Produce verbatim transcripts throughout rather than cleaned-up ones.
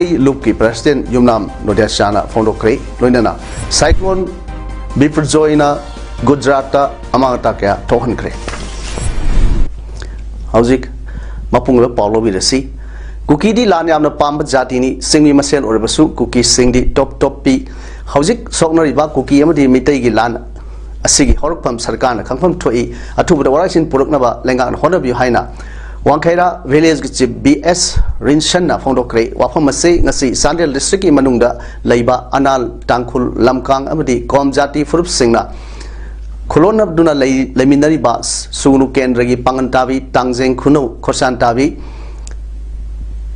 ꯂꯨꯞꯀꯤ president ꯌꯨꯝꯅꯥꯝ ꯅꯣꯗꯤꯌꯥꯆꯥꯅ ꯐꯣꯡꯗꯣꯛꯈ꯭ꯔꯦ꯫ ꯂꯣꯏꯅꯅ cyclone ꯕꯤꯄꯔꯖꯣꯏꯅ ꯒꯨꯖꯔꯥꯠꯇ ꯑꯃꯥꯡ ꯑꯇꯥ ꯀꯌꯥ ꯊꯣꯛꯍꯟꯈ꯭ꯔꯦ꯫ ꯍꯧꯖꯤꯛ ꯃꯄꯨꯡ ꯑꯣꯏꯕ ꯄꯥꯎ ꯂꯧꯕꯤꯔꯁꯤ꯫ ꯀꯨꯀꯤꯗꯤ ꯂꯥꯟ ꯌꯥꯝꯅ ꯄꯥꯝꯕ ꯖꯥꯇꯤꯅꯤ꯫ ꯆꯤꯡꯃꯤ ꯃꯁꯦꯜ ꯑꯣꯏꯔꯕꯁꯨ ꯀꯨꯀꯤꯁꯤꯡꯗꯤ ꯇꯣꯞ ꯇꯣꯞꯄꯤ꯫ ꯍꯧꯖꯤꯛ ꯁꯣꯛꯅꯔꯤꯕ ꯀꯨꯀꯤ ꯑꯃꯗꯤ ꯃꯤꯇꯩꯒꯤ ꯂꯥꯟ ꯑꯁꯤꯒꯤ ꯍꯧꯔꯛꯐꯝ ꯁꯔꯀꯥꯔꯅ ꯈꯪꯐꯝ ꯊꯣꯛꯏ꯫ ꯑꯊꯨꯕꯗ ꯋꯥꯔꯛꯁꯤꯟ ꯄꯨꯔꯛꯅꯕ ꯂꯩꯉꯥꯛꯅ ꯍꯣꯠꯅꯕꯤꯌꯨ ꯍꯥꯏꯅ ꯋꯥꯡꯈꯩꯔꯥ ꯚꯤꯂꯦꯖꯀꯤ ꯆꯤꯐ ꯕꯤ ꯑꯦꯁ ꯔꯤꯟꯁꯟꯅ ꯐꯣꯡꯗꯣꯛꯈ꯭ꯔꯦ꯫ ꯋꯥꯐꯝ ꯑꯁꯤ ꯉꯁꯤ ꯆꯥꯟꯗꯦꯜ ꯗꯤꯁꯇ꯭ꯔꯤꯛꯀꯤ ꯃꯅꯨꯡꯗ ꯂꯩꯕ ꯑꯅꯥꯜ, ꯇꯥꯡꯈꯨꯜ, ꯂꯝꯀꯥꯡ ꯑꯃꯗꯤ ꯀꯣꯝ ꯖꯥꯇꯤ ꯐꯨꯔꯨꯞꯁꯤꯡꯅ ꯈꯨꯂꯣꯟꯅꯗꯨꯅ ꯂꯩ-, ꯂꯩꯃꯤꯟꯅꯔꯤꯕ ꯁꯨꯒꯅꯨ ꯀꯦꯟꯗ꯭ꯔꯒꯤ ꯄꯥꯡꯒꯟ ꯇꯥꯕꯤ, ꯇꯥꯡꯖꯦꯡ ꯈꯨꯅꯧ, ꯈꯣꯔꯁꯥꯟ ꯇꯥꯕꯤ,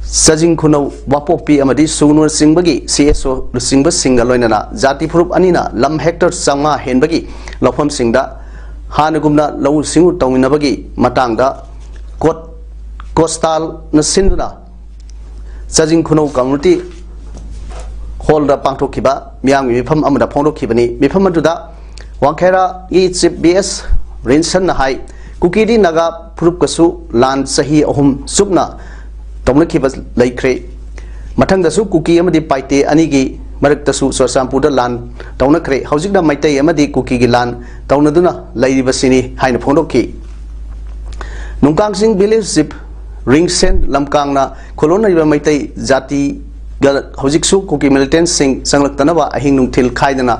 ꯆꯥꯖꯤꯡ ꯈꯨꯅꯧ, ꯋꯥꯄꯣꯛꯄꯤ ꯑꯃꯗꯤ ꯁꯨꯒꯅꯨꯅꯆꯤꯡꯕꯒꯤ ꯁꯤ ꯑꯦꯁ ꯑꯣ ꯂꯨꯆꯤꯡꯕꯁꯤꯡꯒ ꯂꯣꯏꯅꯅ ꯖꯥꯇꯤ ꯐꯨꯔꯨꯞ ꯑꯅꯤꯅ ꯂꯝ ꯍꯦꯛꯇꯔ ꯆꯥꯝꯃꯉꯥ ꯍꯦꯟꯕꯒꯤ ꯂꯧꯐꯝꯁꯤꯡꯗ ꯍꯥꯟꯅꯒꯨꯝꯅ ꯂꯧꯎ ꯁꯤꯡꯎ ꯇꯧꯃꯤꯟꯅꯕꯒꯤ ꯃꯇꯥꯡꯗ ꯀꯣꯠ-, ꯀꯣꯁꯇꯥꯜꯅ ꯁꯤꯟꯗꯨꯅ ꯆꯥꯖꯤꯡ ꯈꯨꯅꯧ ꯀꯝꯃ꯭ꯌꯨꯅꯤꯇꯤ ꯍꯣꯜꯗ ꯄꯥꯡꯊꯣꯛꯈꯤꯕ ꯃꯤꯌꯥꯝꯒꯤ ꯃꯤꯐꯝ ꯑꯃꯗ ꯐꯣꯡꯗꯣꯛꯈꯤꯕꯅꯤ꯫ ꯃꯤꯐꯝ ꯑꯗꯨꯗ ꯋꯥꯡꯈꯩꯔꯥꯒꯤ ꯆꯤꯐ ꯕꯤ ꯑꯦꯁ ꯔꯤꯟꯁꯟꯅ ꯍꯥꯏ, ꯀꯨꯀꯤꯗꯤ ꯅꯥꯒꯥ ꯐꯨꯔꯨꯞꯀꯁꯨ ꯂꯥꯟ ꯆꯍꯤ ꯑꯍꯨꯝ ꯆꯨꯞꯅ ꯇꯧꯅꯈꯤꯕ ꯂꯩꯈ꯭ꯔꯦ꯫ ꯃꯊꯪꯗꯁꯨ ꯀꯨꯀꯤ ꯑꯃꯗꯤ ꯄꯥꯏꯇꯦ ꯑꯅꯤꯒꯤ ꯃꯔꯛꯇꯁꯨ ꯆꯨꯔꯆꯥꯟꯄꯨꯔꯗ ꯂꯥꯟ ꯇꯧꯅꯈ꯭ꯔꯦ꯫ ꯍꯧꯖꯤꯛꯅ ꯃꯩꯇꯩ ꯑꯃꯗꯤ ꯀꯨꯀꯤꯒꯤ ꯂꯥꯟ ꯇꯧꯅꯗꯨꯅ ꯂꯩꯔꯤꯕꯁꯤꯅꯤ ꯍꯥꯏꯅ ꯐꯣꯡꯗꯣꯛꯈꯤ꯫ ꯅꯨꯡꯀꯥꯡꯁꯤꯡ ꯚꯤꯂꯦꯖ ꯆꯤꯐ ꯔꯤꯡꯁꯦꯟ ꯂꯝꯀꯥꯡꯅ ꯈꯨꯂꯣꯟꯅꯔꯤꯕ ꯃꯩꯇꯩ ꯖꯥꯇꯤꯒ ꯍꯧꯖꯤꯛꯁꯨ ꯀꯨꯀꯤ ꯃꯤꯂꯤꯇꯦꯟꯁꯤꯡ ꯆꯪꯂꯛꯇꯅꯕ ꯑꯍꯤꯡ ꯅꯨꯡꯊꯤꯜ ꯈꯥꯏꯗꯅ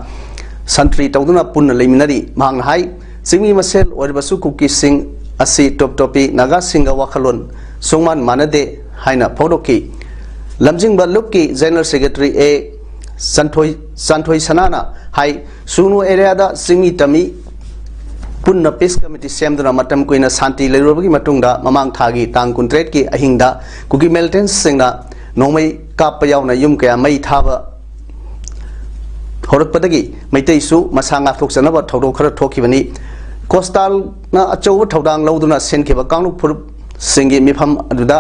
ꯁꯟꯇ꯭ꯔꯤ ꯇꯧꯗꯨꯅ ꯄꯨꯟꯅ ꯂꯩꯃꯤꯟꯅꯔꯤ꯫ ꯃꯍꯥꯛꯅ ꯍꯥꯏ, ꯆꯤꯡꯃꯤ ꯃꯁꯦꯜ ꯑꯣꯏꯔꯕꯁꯨ ꯀꯨꯀꯤꯁꯤꯡ ꯑꯁꯤ ꯇꯣꯞ ꯇꯣꯞꯄꯤ, ꯅꯥꯒꯥꯁꯤꯡꯒ ꯋꯥꯈꯜꯂꯣꯟ ꯁꯨꯡꯃꯥꯟ ꯃꯥꯟꯅꯗꯦ ꯍꯥꯏꯅ ꯐꯣꯡꯗꯣꯛꯈꯤ꯫ ꯂꯝꯖꯤꯡꯕ ꯂꯨꯞꯀꯤ ꯖꯦꯅꯔꯦꯜ ꯁꯦꯀ꯭ꯔꯦꯇꯔꯤ ꯑꯦ ꯆꯟꯊꯣꯏ-, ꯆꯥꯟꯊꯣꯏ ꯁꯅꯥꯅ ꯍꯥꯏ, ꯁꯨꯒꯅꯨ ꯑꯦꯔꯤꯌꯥꯗ ꯆꯤꯡꯃꯤ ꯇꯝꯃꯤ ꯄꯨꯟꯅ ꯄꯤꯁ ꯀꯃꯤꯇꯤ ꯁꯦꯝꯗꯨꯅ ꯃꯇꯝ ꯀꯨꯏꯅ ꯁꯥꯟꯇꯤ ꯂꯩꯔꯨꯔꯕꯒꯤ ꯃꯇꯨꯡꯗ ꯃꯃꯥꯡ ꯊꯥꯒꯤ ꯇꯥꯡ ꯀꯨꯟꯇꯔꯦꯠꯀꯤ ꯑꯍꯤꯡꯗ ꯀꯨꯀꯤ ꯃꯤꯂꯤꯇꯦꯟꯁꯁꯤꯡꯅ ꯅꯣꯡꯃꯩ ꯀꯥꯞꯄ ꯌꯥꯎꯅ ꯌꯨꯝ ꯀꯌꯥ ꯃꯩ ꯊꯥꯕ ꯍꯧꯔꯛꯄꯗꯒꯤ ꯃꯩꯇꯩꯁꯨ ꯃꯁꯥ ꯉꯥꯛꯊꯣꯛꯆꯅꯕ ꯊꯧꯗꯣꯛ ꯈꯔ ꯊꯣꯛꯈꯤꯕꯅꯤ꯫ ꯀꯣꯁꯇꯥꯜꯅ ꯑꯆꯧꯕ ꯊꯧꯗꯥꯡ ꯂꯧꯗꯨꯅ ꯁꯤꯟꯈꯤꯕ ꯀꯥꯡꯂꯨꯞ ꯐꯨꯔꯨꯞꯁꯤꯡꯒꯤ ꯃꯤꯐꯝ ꯑꯗꯨꯗ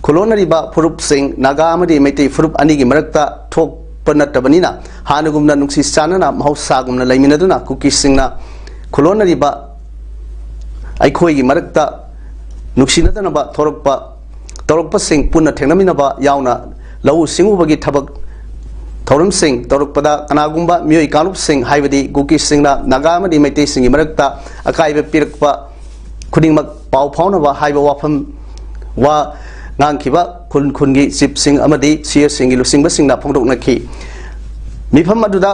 ꯈꯨꯂꯣꯟꯅꯔꯤꯕ ꯐꯨꯔꯨꯞꯁꯤꯡ ꯅꯥꯒꯥ ꯑꯃꯗꯤ ꯃꯩꯇꯩ ꯐꯨꯔꯨꯞ ꯑꯅꯤꯒꯤ ꯃꯔꯛꯇ ꯊꯣꯛꯄ ꯅꯠꯇꯕꯅꯤꯅ ꯍꯥꯟꯅꯒꯨꯝꯅ ꯅꯨꯡꯁꯤ ꯆꯥꯟꯅꯅ ꯃꯍꯧꯁꯥꯒꯨꯝꯅ ꯂꯩꯃꯤꯟꯅꯗꯨꯅ ꯀꯨꯀꯤꯁꯤꯡꯅ ꯈꯨꯂꯣꯟꯅꯔꯤꯕ ꯑꯩꯈꯣꯏꯒꯤ ꯃꯔꯛꯇ ꯅꯨꯡꯁꯤꯅꯗꯅꯕ ꯊꯣꯔꯛꯄ ꯇꯧꯔꯛꯄꯁꯤꯡ ꯄꯨꯟꯅ ꯊꯦꯡꯅꯃꯤꯟꯅꯕ ꯌꯥꯎꯅ ꯂꯧꯎ ꯁꯤꯡꯎꯕꯒꯤ ꯊꯕꯛ ꯊꯧꯔꯝꯁꯤꯡ ꯇꯧꯔꯛꯄꯗ ꯀꯅꯥꯒꯨꯝꯕ ꯃꯤꯑꯣꯏ ꯀꯥꯡꯂꯨꯞꯁꯤꯡ, ꯍꯥꯏꯕꯗꯤ ꯀꯨꯀꯤꯁꯤꯡꯅ ꯅꯥꯒꯥ ꯑꯃꯗꯤ ꯃꯩꯇꯩꯁꯤꯡꯒꯤ ꯃꯔꯛꯇ ꯑꯀꯥꯏꯕ ꯄꯤꯔꯛꯄ ꯈꯨꯗꯤꯡꯃꯛ ꯄꯥꯎ ꯐꯥꯎꯅꯕ ꯍꯥꯏꯕ ꯋꯥꯐꯝ ꯋꯥ ꯉꯥꯡꯈꯤꯕ ꯈꯨꯟ ꯈꯨꯟꯒꯤ ꯆꯤꯞꯁꯤꯡ ꯑꯃꯗꯤ ꯁꯤ ꯏ ꯑꯣꯁꯤꯡꯒꯤ ꯂꯨꯆꯤꯡꯕꯁꯤꯡꯅ ꯐꯣꯡꯗꯣꯛꯅꯈꯤ꯫ ꯃꯤꯐꯝ ꯑꯗꯨꯗ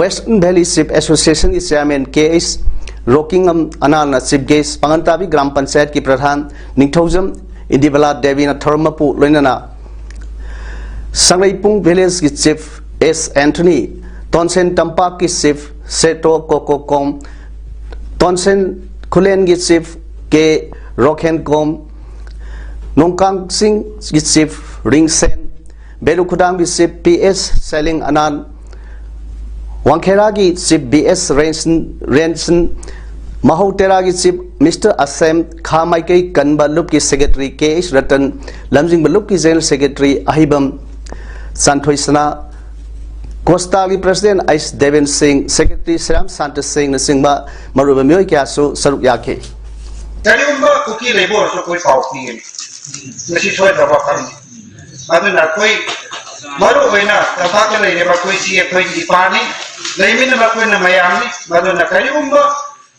Western Valley Chief Association ꯒꯤ chairman ꯀꯦ ꯑꯩꯆ ꯔꯣꯀꯤꯡꯉꯝ ꯑꯅꯥꯜꯅ chief guest, ꯄꯥꯉꯟꯇꯥꯕꯤ ꯒ꯭ꯔꯥꯝ ꯄꯟꯆꯥꯌꯠꯀꯤ ꯄ꯭ꯔꯙꯥꯟ ꯅꯤꯡꯊꯧꯖꯝ ꯏꯟꯗꯤꯕꯂꯥ ꯗꯦꯕꯤꯅ ꯊꯧꯔꯝ ꯃꯄꯨ ꯂꯣꯏꯅꯅ ꯁꯪꯂꯩꯄꯨꯡ village ꯀꯤ chief ꯑꯦꯁ ꯑꯦꯟꯊꯣꯅꯤ, ꯇꯣꯟꯁꯦꯟ ꯇꯝꯄꯥꯛꯀꯤ chief ꯁꯦꯇꯣ ꯀꯣꯀꯣꯀꯣꯝ, ꯇꯣꯟꯁꯦꯟ ꯈꯨꯂꯦꯟꯒꯤ chief ꯀꯦ ꯔꯣꯈꯦꯟꯀꯣꯝ, ꯅꯣꯡꯀꯥꯡꯁꯤꯡꯒꯤ chief ꯔꯤꯡꯁꯦꯟ, ꯕꯦꯂꯨ ꯈꯨꯗꯥꯝꯒꯤ chief P S Seling Anan, ꯋꯥꯡꯈꯦꯔꯥꯒꯤ chief B S Rensen, Rensen, Mahou ꯇꯦꯔꯥꯒꯤ chief ꯃꯤꯁꯇꯔ ꯑꯁꯦꯝ, ꯈꯥ ꯃꯥꯏꯀꯩ ꯀꯟꯕ ꯂꯨꯞꯀꯤ secretary ꯀꯦ ꯑꯩꯆ ꯔꯇꯟ, ꯂꯝꯖꯤꯡꯕ ꯂꯨꯞꯀꯤ general secretary ꯑꯍꯩꯕꯝ ꯆꯥꯟꯊꯣꯏꯁꯅꯥ, ꯀꯣꯁꯇꯥꯒꯤ president ꯑꯩꯆ ꯗꯦꯕꯦꯟ ꯁꯤꯡ, secretary ꯁꯤꯔꯥꯝ ꯁꯥꯟꯇ ꯁꯤꯡꯅꯆꯤꯡꯕ ꯃꯔꯨꯑꯣꯏꯕ ꯃꯤꯑꯣꯏ ꯀꯌꯥꯁꯨ ꯁꯔꯨꯛ ꯌꯥꯈꯤ꯫ ꯀꯔꯤꯒꯨꯝꯕ ꯀꯨꯀꯤ ꯂꯩꯕ ꯑꯣꯏꯔꯁꯨ ꯑꯩꯈꯣꯏ ꯄꯥꯎ ꯄꯤꯒꯅꯤ꯫ ꯃꯁꯤ ꯁꯣꯏꯗ꯭ꯔꯕ ꯋꯥꯐꯝꯅꯤ꯫ ꯑꯗꯨꯅ ꯑꯩꯈꯣꯏ ꯃꯔꯨ ꯑꯣꯏꯅ ꯇꯝꯄꯥꯛꯇ ꯂꯩꯔꯤꯕ ꯑꯩꯈꯣꯏꯁꯤ ꯑꯩꯈꯣꯏꯒꯤ ꯏꯄꯥꯅꯤ, ꯂꯩꯃꯤꯟꯅꯕ ꯑꯩꯈꯣꯏꯅ ꯃꯌꯥꯝꯅꯤ꯫ ꯃꯗꯨꯅ ꯀꯔꯤꯒꯨꯝꯕ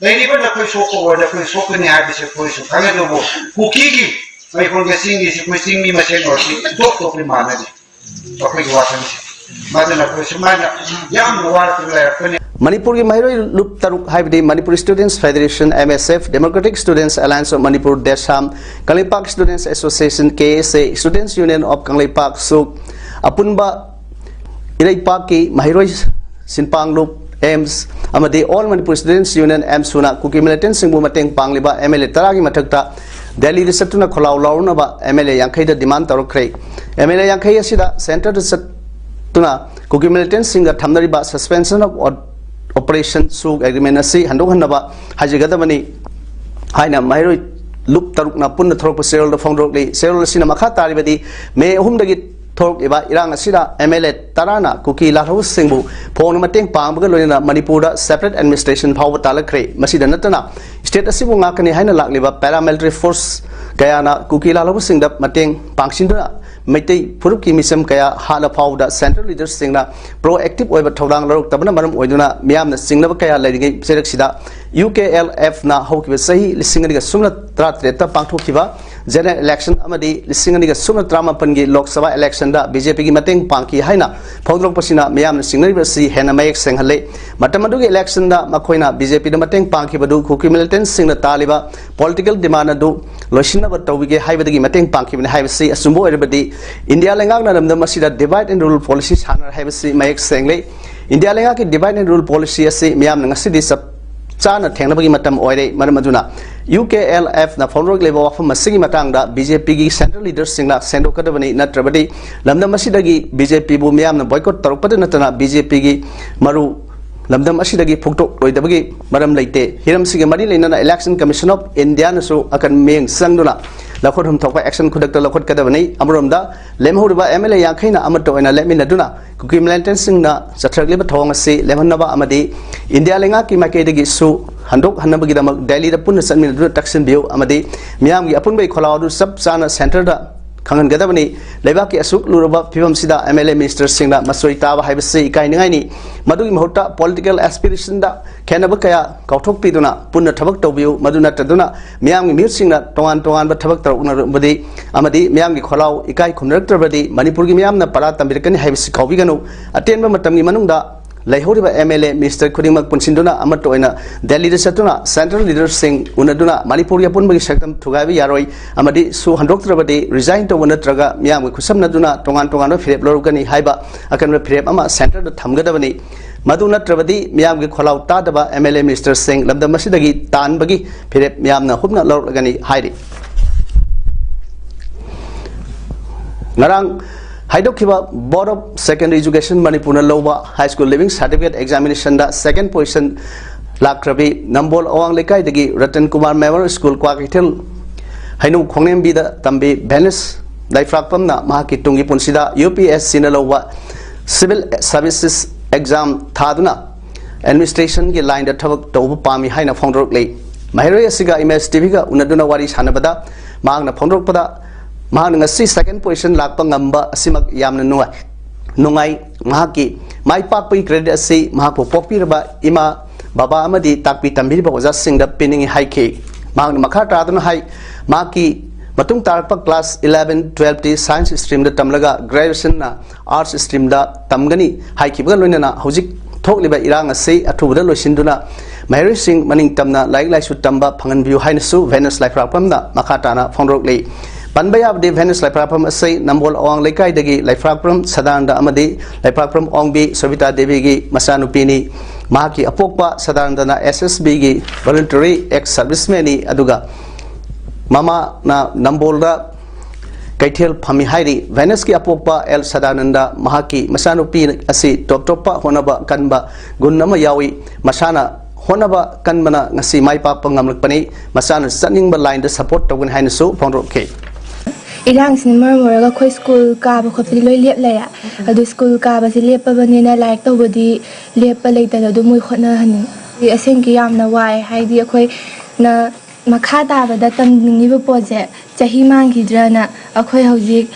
ꯂꯩꯔꯤꯕ ꯅꯈꯣꯏ ꯁꯣꯛꯄ ꯑꯣꯏꯔꯗꯤ ꯑꯩꯈꯣꯏ ꯁꯣꯛꯀꯅꯤ ꯍꯥꯏꯕꯁꯤ ꯑꯩꯈꯣꯏꯁꯨ ꯈꯪꯉꯤ꯫ ꯑꯗꯨꯕꯨ ꯀꯨꯀꯤꯒꯤ ꯃꯩꯐꯣꯟꯒ ꯆꯤꯡꯒꯤꯁꯤ ꯑꯩꯈꯣꯏ ꯆꯤꯡꯃꯤ ꯃꯁꯦꯟ ꯑꯣꯏꯔꯁꯤ ꯇꯣꯞ ꯇꯣꯞꯄ ꯃꯥꯟꯅꯗꯦ꯫ ꯑꯩꯈꯣꯏꯒꯤ ꯋꯥꯈꯜꯁꯦ ꯃꯗꯨꯅ ꯑꯩꯈꯣꯏ ꯁꯨꯃꯥꯏꯅ ꯌꯥꯝꯅ ꯋꯥꯔꯛꯇꯨꯅ ꯂꯩꯔꯛꯄꯅꯤ꯫ ꯃꯅꯤꯄꯨꯔꯒꯤ ꯃꯍꯩꯔꯣꯏ ꯂꯨꯞ ꯇꯔꯨꯛ, ꯍꯥꯏꯕꯗꯤ Manipur Students Federation, M S F, Democratic Students Alliance of Manipur, DESAM, Kangleipak Students Association, K S A, Students Union of Kangleipak, ꯁꯨꯛ, ꯑꯄꯨꯟꯕ ꯏꯔꯩꯄꯥꯛꯀꯤ ꯃꯍꯩꯔꯣꯏ ꯁꯤꯟꯄꯥꯡꯂꯨꯞ, ꯑꯦꯝꯁ, ꯑꯃꯗꯤ All Manipur Students Union, ꯑꯦꯝꯁꯨꯅ ꯀꯨꯀꯤ militantꯁꯤꯡꯕꯨ ꯃꯇꯦꯡ ꯄꯥꯡꯂꯤꯕ M L A ꯇꯔꯥꯒꯤ ꯃꯊꯛꯇ ꯗꯦꯜꯂꯤꯗ ꯆꯠꯇꯨꯅ ꯈꯣꯜꯂꯥꯎ ꯂꯥꯎꯔꯨꯅꯕ M L A ꯌꯥꯡꯈꯩꯗ demand ꯇꯧꯔꯛꯈ꯭ꯔꯦ꯫ M L A ꯌꯥꯡꯈꯩ ꯑꯁꯤꯗ centreꯗ ꯆꯠꯇꯨꯅ ꯀꯨꯀꯤ militantꯁꯤꯡꯒ ꯊꯝꯅꯔꯤꯕ suspension of operation ꯁꯨꯛ agreement ꯑꯁꯤ ꯍꯟꯗꯣꯛꯍꯟꯅꯕ ꯍꯥꯏꯖꯒꯗꯕꯅꯤ ꯍꯥꯏꯅ ꯃꯍꯩꯔꯣꯏ ꯂꯨꯞ ꯇꯔꯨꯛꯅ ꯄꯨꯟꯅ ꯊꯣꯔꯛꯄ ꯆꯦꯔꯣꯜꯗ ꯐꯣꯡꯗꯣꯔꯛꯂꯤ꯫ ꯆꯦꯔꯣꯜ ꯑꯁꯤꯅ ꯃꯈꯥ ꯇꯥꯔꯤꯕꯗꯤ, ꯃꯦ ꯑꯍꯨꯝꯗꯒꯤ ꯊꯣꯔꯛꯂꯤꯕ ꯏꯔꯥꯡ ꯑꯁꯤꯗ M L A ꯇꯔꯥꯅ ꯀꯨꯀꯤ ꯂꯥꯜꯍꯧꯕꯁꯤꯡꯕꯨ ꯐꯣꯡꯅ ꯃꯇꯦꯡ ꯄꯥꯡꯕꯒ ꯂꯣꯏꯅꯅ ꯃꯅꯤꯄꯨꯔꯗ separate administration ꯐꯥꯎꯕ ꯇꯥꯜꯂꯛꯈ꯭ꯔꯦ꯫ ꯃꯁꯤꯗ ꯅꯠꯇꯅ state ꯑꯁꯤꯕꯨ ꯉꯥꯛꯀꯅꯤ ꯍꯥꯏꯅ ꯂꯥꯛꯂꯤꯕ paramilitary force ꯀꯌꯥꯅ ꯀꯨꯀꯤ ꯂꯥꯜꯍꯧꯕꯁꯤꯡꯗ ꯃꯇꯦꯡ ꯄꯥꯡꯁꯤꯟꯗꯨꯅ ꯃꯩꯇꯩ ꯐꯨꯔꯨꯞꯀꯤ ꯃꯤꯆꯝ ꯀꯌꯥ ꯍꯥꯠꯂ ꯐꯥꯎꯕꯗ central leaderꯁꯤꯡꯅ proactive ꯑꯣꯏꯕ ꯊꯧꯗꯥꯡ ꯂꯧꯔꯛꯇꯕꯅ ꯃꯔꯝ ꯑꯣꯏꯗꯨꯅ ꯃꯤꯌꯥꯝꯅ ꯆꯤꯡꯅꯕ ꯀꯌꯥ ꯂꯩꯔꯤꯉꯩ ꯆꯩꯔꯛꯁꯤꯗ UKLFꯅ ꯍꯧꯈꯤꯕ ꯆꯍꯤ ꯂꯤꯁꯤꯡ ꯑꯅꯤꯒ ꯁꯨꯞꯅ ꯇꯔꯥꯇꯔꯦꯠꯇ ꯄꯥꯡꯊꯣꯛꯈꯤꯕ general election ꯑꯃꯗꯤ ꯂꯤꯁꯤꯡ ꯑꯅꯤꯒ ꯁꯨꯞꯅ ꯇꯔꯥꯃꯥꯄꯟꯒꯤ Lok Sabha electionꯗ BJPꯒꯤ ꯃꯇꯦꯡ ꯄꯥꯡꯈꯤ ꯍꯥꯏꯅ ꯐꯣꯡꯗꯣꯔꯛꯄꯁꯤꯅ ꯃꯤꯌꯥꯝꯅ ꯆꯤꯡꯅꯔꯤꯕ ꯑꯁꯤ ꯍꯦꯟꯅ ꯃꯌꯦꯛ ꯁꯦꯡꯍꯜꯂꯦ꯫ ꯃꯇꯝ ꯑꯗꯨꯒꯤ electionꯗ ꯃꯈꯣꯏꯅ BJPꯗ ꯃꯇꯦꯡ ꯄꯥꯡꯈꯤꯕꯗꯨ ꯀꯨꯀꯤ militantꯁꯤꯡꯅ ꯇꯥꯜꯂꯤꯕ political demand ꯑꯗꯨ ꯂꯣꯏꯁꯤꯟꯅꯕ ꯇꯧꯕꯤꯒꯦ ꯍꯥꯏꯕꯗꯒꯤ ꯃꯇꯦꯡ ꯄꯥꯡꯈꯤꯕꯅꯤ ꯍꯥꯏꯕꯁꯤ ꯑꯆꯨꯝꯕ ꯑꯣꯏꯔꯕꯗꯤ ꯏꯟꯗꯤꯌꯥ ꯂꯩꯉꯥꯛꯅ ꯂꯝꯗꯝ ꯑꯁꯤꯗ divide and rule policy ꯁꯥꯟꯅꯔꯦ ꯍꯥꯏꯕꯁꯤ ꯃꯌꯦꯛ ꯁꯦꯡꯂꯦ꯫ ꯏꯟꯗꯤꯌꯥ ꯂꯩꯉꯥꯛꯀꯤ divide and rule policy ꯑꯁꯤ ꯃꯤꯌꯥꯝꯅ ꯉꯁꯤꯗꯤ ꯆꯞ ꯆꯥꯅ ꯊꯦꯡꯅꯕꯒꯤ ꯃꯇꯝ ꯑꯣꯏꯔꯦ꯫ ꯃꯔꯝ ꯑꯗꯨꯅ UKLFꯅ ꯐꯣꯡꯗꯣꯔꯛꯂꯤꯕ ꯋꯥꯐꯝ ꯑꯁꯤꯒꯤ ꯃꯇꯥꯡꯗ BJPꯒꯤ central leaderꯁꯤꯡꯅ ꯁꯦꯡꯗꯣꯛꯀꯗꯕꯅꯤ꯫ ꯅꯠꯇ꯭ꯔꯕꯗꯤ ꯂꯝꯗꯝ ꯑꯁꯤꯗꯒꯤ BJPꯕꯨ ꯃꯤꯌꯥꯝꯅ boycott ꯇꯧꯔꯛꯄꯗ ꯅꯠꯇꯅ BJPꯒꯤ ꯃꯔꯨ ꯂꯝꯗꯝ ꯑꯁꯤꯗꯒꯤ ꯐꯨꯛꯇꯣꯛꯂꯣꯏꯗꯕꯒꯤ ꯃꯔꯝ ꯂꯩꯇꯦ꯫ ꯍꯤꯔꯝꯁꯤꯒ ꯃꯔꯤ ꯂꯩꯅꯅ Election Commission of Indiaꯅꯁꯨ ꯑꯀꯟꯕ ꯃꯤꯠꯌꯦꯡ ꯆꯪꯗꯨꯅ ꯂꯧꯈꯠꯐꯝ ꯊꯣꯛꯄ action ꯈꯨꯗꯛꯇ ꯂꯧꯈꯠꯀꯗꯕꯅꯤ꯫ ꯑꯃꯔꯣꯝꯗ ꯂꯦꯝꯍꯧꯔꯤꯕ MLA ꯌꯥꯡꯈꯩꯅ ꯑꯃꯠꯇ ꯑꯣꯏꯅ ꯂꯦꯞꯃꯤꯟꯅꯗꯨꯅ ꯀꯨꯀꯤ militantꯁꯤꯡꯅ ꯆꯠꯊꯔꯛꯂꯤꯕ ꯊꯧꯑꯣꯡ ꯑꯁꯤ ꯂꯦꯞꯍꯟꯅꯕ ꯑꯃꯗꯤ ꯏꯟꯗꯤꯌꯥ ꯂꯩꯉꯥꯛꯀꯤ ꯃꯥꯏꯀꯩꯗꯒꯤꯁꯨ ꯍꯟꯗꯣꯛꯍꯟꯅꯕꯒꯤꯗꯃꯛ ꯗꯦꯜꯂꯤꯗ ꯄꯨꯟꯅ ꯆꯠꯃꯤꯟꯅꯗꯨꯅ ꯇꯛꯁꯤꯟꯕꯤꯌꯨ ꯑꯃꯗꯤ ꯃꯤꯌꯥꯝꯒꯤ ꯑꯄꯨꯟꯕꯒꯤ ꯈꯣꯜꯂꯥꯎ ꯑꯗꯨ ꯆꯞ ꯆꯥꯅ centreꯗ ꯈꯪꯍꯟꯒꯗꯕꯅꯤ꯫ ꯂꯩꯕꯥꯛꯀꯤ ꯑꯁꯨꯛ ꯂꯨꯔꯕ ꯐꯤꯕꯝꯁꯤꯗ MLA ministerꯁꯤꯡꯅ ꯃꯆꯣꯏ ꯇꯥꯕ ꯍꯥꯏꯕꯁꯤ ꯏꯀꯥꯏꯅꯤꯡꯉꯥꯏꯅꯤ꯫ ꯃꯗꯨꯒꯤ ꯃꯍꯨꯠꯇ political aspirationꯗ ꯈꯦꯠꯅꯕ ꯀꯌꯥ ꯀꯥꯎꯊꯣꯛꯄꯤꯗꯨꯅ ꯄꯨꯟꯅ ꯊꯕꯛ ꯇꯧꯕꯤꯌꯨ꯫ ꯃꯗꯨ ꯅꯠꯇꯗꯨꯅ ꯃꯤꯌꯥꯝꯒꯤ ꯃꯤꯍꯨꯠꯁꯤꯡꯅ ꯇꯣꯉꯥꯟ ꯇꯣꯉꯥꯟꯕ ꯊꯕꯛ ꯇꯧꯔꯛꯅꯔꯕꯗꯤ ꯑꯃꯗꯤ ꯃꯤꯌꯥꯝꯒꯤ ꯈꯣꯜꯂꯥꯎ ꯏꯀꯥꯏ ꯈꯨꯝꯅꯔꯛꯇ꯭ꯔꯕꯗꯤ ꯃꯅꯤꯄꯨꯔꯒꯤ ꯃꯤꯌꯥꯝꯅ ꯄꯔꯥ ꯇꯝꯕꯤꯔꯛꯀꯅꯤ ꯍꯥꯏꯕꯁꯤ ꯀꯥꯎꯕꯤꯒꯅꯨ꯫ ꯑꯇꯦꯟꯕ ꯃꯇꯝꯒꯤ ꯃꯅꯨꯡꯗ ꯂꯩꯍꯧꯔꯤꯕ MLA minister ꯈꯨꯗꯤꯡꯃꯛ ꯄꯨꯟꯁꯤꯟꯗꯨꯅ ꯑꯃꯠꯇ ꯑꯣꯏꯅ ꯗꯦꯜꯂꯤꯗ ꯆꯠꯇꯨꯅ central leaderꯁꯤꯡ ꯎꯅꯗꯨꯅ ꯃꯅꯤꯄꯨꯔꯒꯤ ꯑꯄꯨꯟꯕꯒꯤ ꯁꯛꯇꯝ ꯊꯨꯒꯥꯏꯕ ꯌꯥꯔꯣꯏ ꯑꯃꯗꯤ ꯁꯨ ꯍꯟꯗꯣꯛꯇ꯭ꯔꯕꯗꯤ resign ꯇꯧꯕ ꯅꯠꯇ꯭ꯔꯒ ꯃꯤꯌꯥꯝꯒ ꯈꯨꯠꯁꯝꯅꯗꯨꯅ ꯇꯣꯉꯥꯟ ꯇꯣꯉꯥꯟꯕ ꯐꯤꯔꯦꯞ ꯂꯧꯔꯛꯀꯅꯤ ꯍꯥꯏꯕ ꯑꯀꯟꯕ ꯐꯤꯔꯦꯞ ꯑꯃ centreꯗ ꯊꯝꯒꯗꯕꯅꯤ꯫ ꯃꯗꯨ ꯅꯠꯇ꯭ꯔꯕꯗꯤ ꯃꯤꯌꯥꯝꯒꯤ ꯈꯣꯜꯂꯥꯎ ꯇꯥꯗꯕ MLA ministerꯁꯤꯡ ꯂꯝꯗꯝ ꯑꯁꯤꯗꯒꯤ ꯇꯥꯟꯕꯒꯤ ꯐꯤꯔꯦꯞ ꯃꯤꯌꯥꯝꯅ ꯍꯨꯞꯅ ꯂꯧꯔꯛꯂꯒꯅꯤ ꯍꯥꯏꯔꯤ꯫ ꯉꯔꯥꯡ ꯍꯥꯏꯗꯣꯛꯈꯤꯕ Board of Secondary Education ꯃꯅꯤꯄꯨꯔꯅ ꯂꯧꯕ High School Leaving Certificate Examinationꯗ second position ꯂꯥꯛꯈ꯭ꯔꯕꯤ ꯅꯝꯕꯣꯜ ꯑꯋꯥꯡ ꯂꯩꯀꯥꯏꯗꯒꯤ ꯔꯇꯟ ꯀꯨꯃꯥꯔ Memorial School ꯀ꯭ꯋꯥꯀꯩꯊꯦꯜ ꯍꯩꯅꯧ ꯈꯣꯡꯅꯦꯝꯕꯤꯗ ꯇꯝꯕꯤ ꯚꯦꯅꯤꯁ ꯂꯩꯐ꯭ꯔꯥꯛꯄꯝꯅ ꯃꯍꯥꯛꯀꯤ ꯇꯨꯡꯒꯤ ꯄꯨꯟꯁꯤꯗ UPSCꯅ ꯂꯧꯕ Civil Services Exam ꯊꯥꯗꯨꯅ administrationꯒꯤ lineꯗ ꯊꯕꯛ ꯇꯧꯕ ꯄꯥꯝꯃꯤ ꯍꯥꯏꯅ ꯐꯣꯡꯗꯣꯔꯛꯂꯤ꯫ ꯃꯍꯩꯔꯣꯏ ꯑꯁꯤꯒ Image TVꯒ ꯎꯅꯗꯨꯅ ꯋꯥꯔꯤ ꯁꯥꯟꯅꯕꯗ ꯃꯍꯥꯛꯅ ꯐꯣꯡꯗꯣꯔꯛꯄꯗ ꯃꯍꯥꯛꯅ ꯉꯁꯤ second position ꯂꯥꯛꯄ ꯉꯝꯕ ꯑꯁꯤꯃꯛ ꯌꯥꯝꯅ ꯅꯨꯡꯉꯥꯏ꯫ ꯅꯨꯡꯉꯥꯏ꯫ ꯃꯍꯥꯛꯀꯤ ꯃꯥꯏ ꯄꯥꯛꯄꯒꯤ credit ꯑꯁꯤ ꯃꯍꯥꯛꯄꯨ ꯄꯣꯛꯄꯤꯔꯕ ꯏꯃꯥ, ꯕꯕꯥ ꯑꯃꯗꯤ ꯇꯥꯛꯄꯤ ꯇꯝꯕꯤꯔꯤꯕ ꯑꯣꯖꯥꯁꯤꯡꯗ ꯄꯤꯅꯤꯡꯏ ꯍꯥꯏꯈꯤ꯫ ꯃꯍꯥꯛꯅ ꯃꯈꯥ ꯇꯥꯗꯨꯅ ꯍꯥꯏ, ꯃꯍꯥꯛꯀꯤ ꯃꯇꯨꯡ ꯇꯥꯔꯛꯄ class eleven, twelve T science stream ꯗ ꯇꯝꯂꯒ graduation ꯅ arts stream ꯗ ꯇꯝꯒꯅꯤ ꯍꯥꯏꯈꯤꯕꯒ ꯂꯣꯏꯅꯅ ꯍꯧꯖꯤꯛ ꯊꯣꯛꯂꯤꯕ ꯏꯔꯥꯡ ꯑꯁꯤ ꯑꯊꯨꯕꯗ ꯂꯣꯏꯁꯤꯟꯗꯨꯅ ꯃꯍꯩꯔꯣꯏꯁꯤꯡ ꯃꯅꯤꯡ ꯇꯝꯅ ꯂꯥꯏꯔꯤꯛ ꯂꯥꯏꯁꯨ ꯇꯝꯕ ꯐꯪꯍꯟꯕꯤꯌꯨ ꯍꯥꯏꯅꯁꯨ ꯚꯦꯅꯁ ꯂꯥꯏꯐ꯭ꯔꯥꯛꯄꯝꯅ ꯃꯈꯥ ꯇꯥꯅ ꯐꯣꯡꯗꯣꯔꯛꯂꯤ꯫ ꯄꯟꯕ ꯌꯥꯕꯗꯤ ꯚꯦꯅꯁ ꯂꯥꯏꯐ꯭ꯔꯥꯛꯄꯝ ꯑꯁꯤ ꯅꯝꯕꯣꯜ ꯑꯋꯥꯡ ꯂꯩꯀꯥꯏꯗꯒꯤ ꯂꯥꯏꯐ꯭ꯔꯥꯛꯄꯝ ꯁꯗꯥꯅꯟꯗ ꯑꯃꯗꯤ ꯂꯥꯏꯐ꯭ꯔꯥꯛꯄꯝ ꯑꯣꯡꯕꯤ ꯁꯣꯕꯤꯇꯥ ꯗꯦꯕꯤꯒꯤ ꯃꯆꯥꯅꯨꯄꯤꯅꯤ꯫ ꯃꯍꯥꯛꯀꯤ ꯑꯄꯣꯛꯄ ꯁꯗꯥꯅꯟꯗꯅ S S B ꯒꯤ voluntary ex serviceman ꯅꯤ, ꯑꯗꯨꯒ ꯃꯃꯥꯅ ꯅꯝꯕꯣꯜꯗ ꯀꯩꯊꯦꯜ ꯐꯝꯃꯤ ꯍꯥꯏꯔꯤ꯫ ꯚꯦꯅꯁꯀꯤ ꯑꯄꯣꯛꯄ ꯑꯦꯜ ꯁꯗꯥꯅꯟꯗ ꯃꯍꯥꯛꯀꯤ ꯃꯆꯥꯅꯨꯄꯤ ꯑꯁꯤ ꯇꯣꯞ ꯇꯣꯞꯄ ꯍꯣꯠꯅꯕ ꯀꯟꯕ ꯒꯨꯟ ꯑꯃ ꯌꯥꯎꯏ꯫ ꯃꯁꯥꯅ ꯍꯣꯠꯅꯕ ꯀꯟꯕꯅ ꯉꯁꯤ ꯃꯥꯏ ꯄꯥꯛꯄ ꯉꯝꯂꯛꯄꯅꯤ꯫ ꯃꯁꯥꯅ ꯆꯠꯅꯤꯡꯕ line ꯗ support ꯇꯧꯒꯅꯤ ꯍꯥꯏꯅꯁꯨ ꯐꯣꯡꯗꯣꯛꯈꯤ꯫ ꯏꯔꯥꯡꯁꯤꯅ ꯃꯔꯝ ꯑꯣꯏꯔꯒ ꯑꯩꯈꯣꯏ ꯁ꯭ꯀꯨꯜ ꯀꯥꯕ ꯈꯣꯠꯄꯗꯤ ꯂꯣꯏ ꯂꯦꯞ ꯂꯩꯔꯦ꯫ ꯑꯗꯨ ꯁ꯭ꯀꯨꯜ ꯀꯥꯕꯁꯦ ꯂꯦꯞꯄꯕꯅꯤꯅ ꯂꯥꯏꯔꯤꯛ ꯇꯧꯕꯗꯤ ꯂꯦꯞꯄ ꯂꯩꯇꯅ ꯑꯗꯨꯝ ꯃꯣꯏ ꯍꯣꯠꯅꯍꯟꯅꯤꯡꯉꯤ꯫ ꯑꯁꯦꯡꯀꯤ ꯌꯥꯝꯅ ꯋꯥꯏ, ꯍꯥꯏꯗꯤ ꯑꯩꯈꯣꯏꯅ ꯃꯈꯥ ꯇꯥꯕꯗ ꯇꯝꯅꯤꯡꯉꯤꯕ ꯄꯣꯠꯁꯦ ꯆꯍꯤ ꯃꯥꯡꯈꯤꯗ꯭ꯔꯅ꯫ ꯑꯩꯈꯣꯏ ꯍꯧꯖꯤꯛ